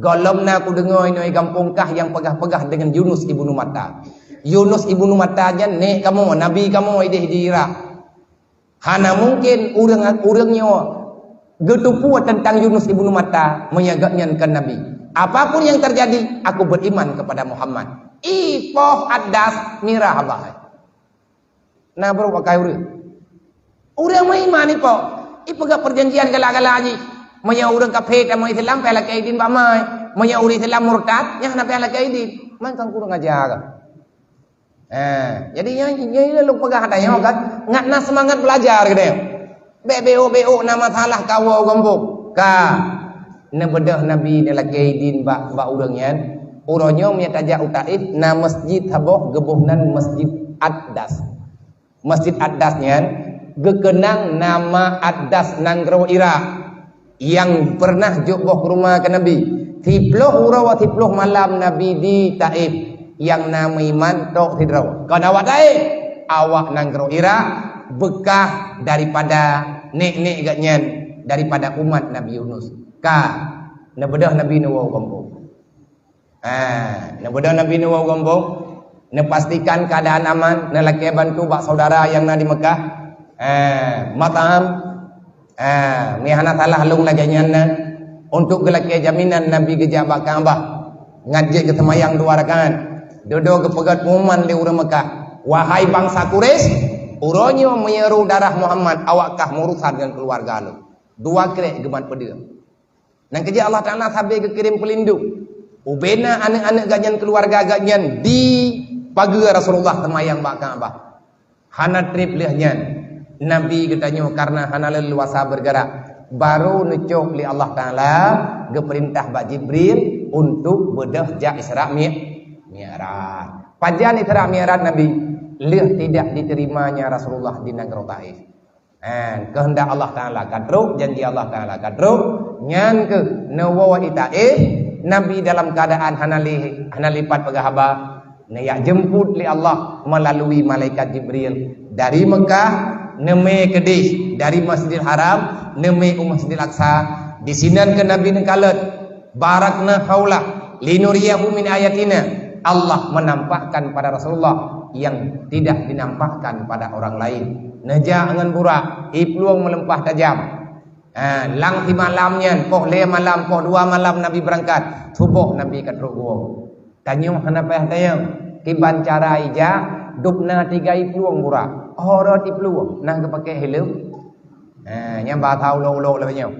gohlom na kudeungoe inoe gampông kah nyang peugah-peugah deungon Yunus ibnu Matta. Yunus ibnu Matta nyan nék kamoe, nabi kamoe ideh di Irak." Hana mungken ureuëng, ureuëng nyoe geuteupeue teuntang Yunus ibnu Matta meunyoe gobnyan kon nabi. "Apapun yang terjadi, aku beriman kepada Muhammad." Ipoh Adas mirah bah. Na brok akai ureuëng. Ureuëng meuiman ipoh. Ipeugah perjanjian galak-galak jih. Meunyoe ureuëng kafé tamong Islam, payah lakée idin bak mai. Meunyoe ureuëng Islam murtad, nyan hana payah lakée idin. Man kan kurang ajar. Ha, jadi nyan, nyan lôn peugah ata nyoe kan, ngat na seumangat beulajar keudeh. Bék beok-beok na masalah kawoe gampông. Ka neubeudôh Nabi neulakée idin bak, bak ureuëng nyan. Uroe nyoe meunyoe tajak u Taif, na masjid saboh geuboh nan Masjid Aqdas. Masjid Aqdas nyan geukeunang nama Aqdas nanggroe Irak. Nyang peureunah jok boh keureuma keu Nabi. Siploh uroe siploh malam Nabi di Taif, nyang na meuiman tok sidroe. Kon awak Taif, awak nanggroe Irak, beukah daripada nek-nek gobnyan, daripada umat Nabi Yunus. Ka neubeudôh Nabi neuwoe u gampông. Ha, neubeudôh Nabi neuwoe u gampông, neupastikan keuadaan aman, neulakée bantu bak saudara nyang na di Meukah. Ha, matam, ha, meuhana salah lôn lagée nyan na, untuk geulakée jaminan Nabi geujak bak Ka'bah, ngat jeuet geuseumayang dua rakaat. Dudoe geupeugét pengumuman lé ureuëng Meukah, "Wahai bansa Quraisy, uroe nyoe meunyoe darah Muhammad, awak kah meurusan ngon keuluwarga lôn." Dua krek geumat peudeueng. Nyang keujeuet Allah Taala sabe geukirém peulindong ubena aneuëk-aneuëk gobnyan, keuluwarga gobnyan di pageue Rasulullah seumayang bak Ka'bah. Hana treb lheueh nyan, Nabi geutanyoe kareuna hana leuluasa beugerak, barô neucok lé Allah Taala geupeurintah bak Jibril untuk beudôh jak Isra Mi-, Mi'raj. Pajan Isra Mi'raj Nabi? Lheueh tidak diterimanya Rasulullah di nanggroe Taif. Eh, keuheundak Allah Taala ka trok, janji Allah Taala ka trok, nyan keuh neuwoe i Taif, Nabi dalam keuadaan hana li-, hana lipat peugah haba, neujak jemput lé Allah meulalu malaikat Jibril dari Meukah, neumé keudeh dari Masjidil Haram, neumé u Masjidil Aqsa, disinan keuh Nabi neukalon, "Barakna haulah linuriyahu min ayatina." Allah menampakkan pada Rasulullah yang tidak dinampakkan pada orang lain. Neujak ngon burak, i plueng meuleumpah tajam. Ha, lam simalam nyan, poh lhée malam, poh dua malam Nabi beurangkat, suboh Nabi ka trok geuwoe. Tanyoe hana payah tanyong, kiban cara ijak, dub na tiga i plueng burak. Ho rot i plueng, na geupakék heleuem. Ha, nyan bahasa ulok-ulok lagée nyoe.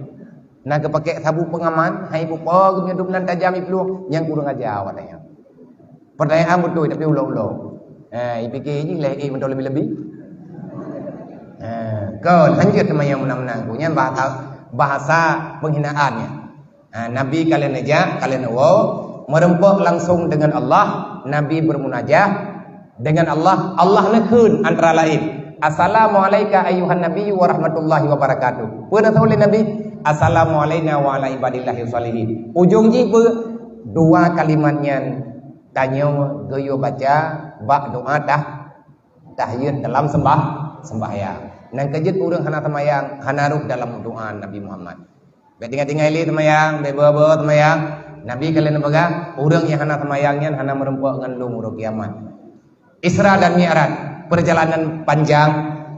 Na geupakék sabuk pengaman, hai bupo geumeudub nan tajam i plueng, nyang kureueng aja awak nyan. Pertanyaan beutôi tapi ulo-ulo. Ha, ipike jih leh ék meudoe leubeh-leubeh. Ha, kon hanjeuet teuma nyang meunan-meunan tu. Nyan bahasa, bahasa penghinaan nyan. Ha, Nabi ka lheueh neujak, ka lheueh neuwoe, meureumpok langsung dengan Allah, Nabi bermunajah dengan Allah, Allah neukheun antara lain, "Assalamualaika ayyuhan nabiyyu wa rahmatullahi wa barakatuh." Peue na lé Nabi? "Assalamu alaina wa ala ibadillahis shalihin." Ujong jih peue? Dua kalimat nyan tanyoe geuyue baca bak doa tah-, tahiyat dalam sembah-, sembahyang. Nyang keujeuet ureuëng hana seumayang, hana rhoh dalam doa Nabi Muhammad. Bék tinggai-tinggai lé seumayang, bék beu-beu seumayang. Nabi ka lheueh neupeugah, ureuëng nyang hana seumayang nyan hana meureumpok ngon lôn uroe kiamat. Isra dan Mi'raj, perjalanan panjang.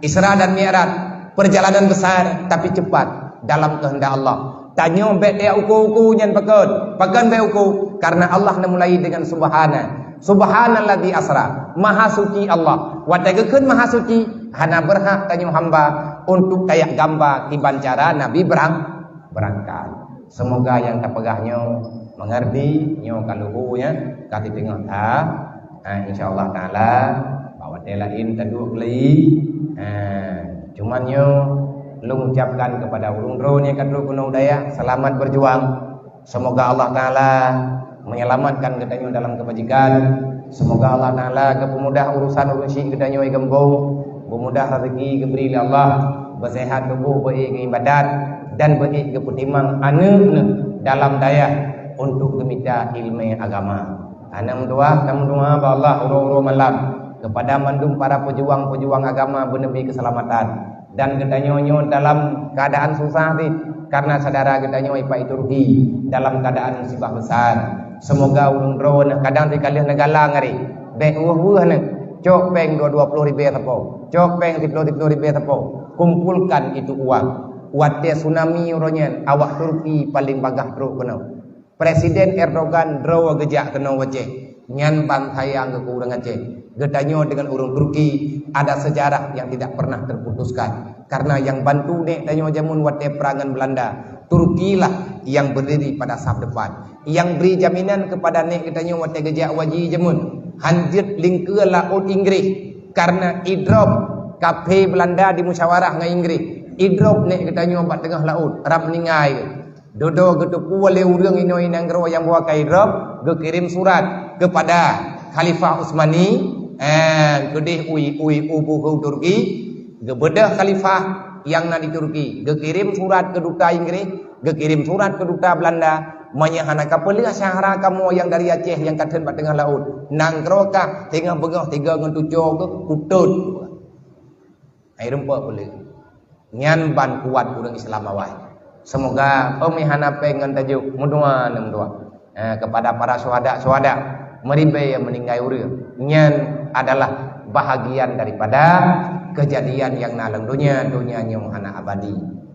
Isra dan Mi'raj, perjalanan besar tapi cepat dalam kehendak Allah. Tanyoe bék tajak uku-uku nyan pakon. Pakon bék uku? Karena Allah neumulai dengan subhana. Subhanalladzi asra. Maha suci Allah. Watée geukheun maha suci, hana beurhak tanyoe hamba untuk tajak gamba kiban cara Nabi berang-, berangkat. Semoga nyang tapeugah nyoe meungerti, nyoe ka lheueh nyan, ka siteungoh that. Ha, insya Allah Taala, bak watée laén taduek lé. Ha, cuman nyoe lôn ucapkan kepada ureuëng droe nyang ka trok keunoe u dayah, selamat berjuang. Semoga Allah Taala menyelamatkan geutanyoe dalam kebajikan. Semoga Allah Taala geupeumudah urusan ureuëng syik geutanyoe i gampông, geupeumudah rezeki geubri lé Allah, beusehat tuboh beu-ék geuibadat dan beu-ék geupeutimang aneuëk neuh dalam dayah untuk geumita ileumé agama. Hana meudoa, hana meudoa bak Allah uroe-uroe malam kepada mandum para peujuang-peujuang agama beuneubri keuseulamatan. Dan geutanyoe nyoe dalam keuadaan susah sih, karena syedara geutanyoe ipat i Turki dalam keuadaan musibah besar. Semoga ureuëng droe nyang kadang teukaleuh neugala ngaré, bék weueh-weueh neuh, cok péng dua, dua ploh ribée sapo, cok péng siploh, siploh ribée sapo, kumpulkan itu uang. Watée tsunami uroe nyan, awak Turki paleng bagaih trok keunoe. Presiden Erdogan droe geujak keunoe u Aceh. Nyan ban sayang keu ureuëng Aceh. Geutanyoe dengan ureuëng Turki ada sejarah yang tidak pernah terputuskan. Karena yang bantu nek tanyoe jameun watée perang ngon Belanda, Turki lah yang berdiri pada saf depan. Yang beri jaminan kepada nek geutanyoe watée geujak u haji jameun, hanjeuet lingkeue laôt Inggris. Karena idrop kaphé Belanda dimusyawarah ngon Inggris. Idrop nek geutanyoe bak teungoh laôt, rab meuninggai. Dodo geuteupeue lé ureuëng inoe i nanggroe nyang bahwa ka idrop, geukirém surat kepada Khalifah Utsmani, eh, keudeh ui, ui, u buku Turki, geubeudôh khalifah nyang na di Turki, geukirém surat keu duta Inggris, geukirém surat keu duta Belanda, meunyoe hana ka peuleueh syedara kamoe nyang dari Aceh nyang ka theun bak teungoh laôt, nanggroe kah teungoh beungoh tiga ngon tuco keuh, putôt. Hai rumpok peuleueh. Nyan ban kuat ureuëng Islam awai. Semoga umi hana péng ngon tajok meudoa, meudoa. Eh, kepada para syuhada-syuhada, meuribée nyang meuninggai ureuëng. Nyan adalah bahagian daripada kejadian nyang na lam dunia, dunia nyang hana abadi.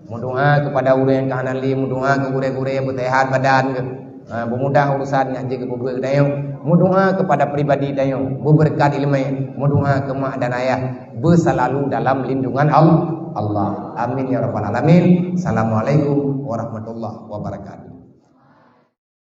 Meudoa kepada ureuëng nyang ka hana lé, meudoa keu gurée-gurée nyang beuseuhat badan geuh. Ha, beumudah urusan nyang jeuet geupeubeuet geutanyoe. Meudoa kepada pribadi tanyoe, beubeureukat ileumé, meudoa keu mak dan ayah, beusalalu dalam lindungan Al-, Allah. Amin ya rabbal alamin. Assalamualaikum warahmatullahi wabarakatuh.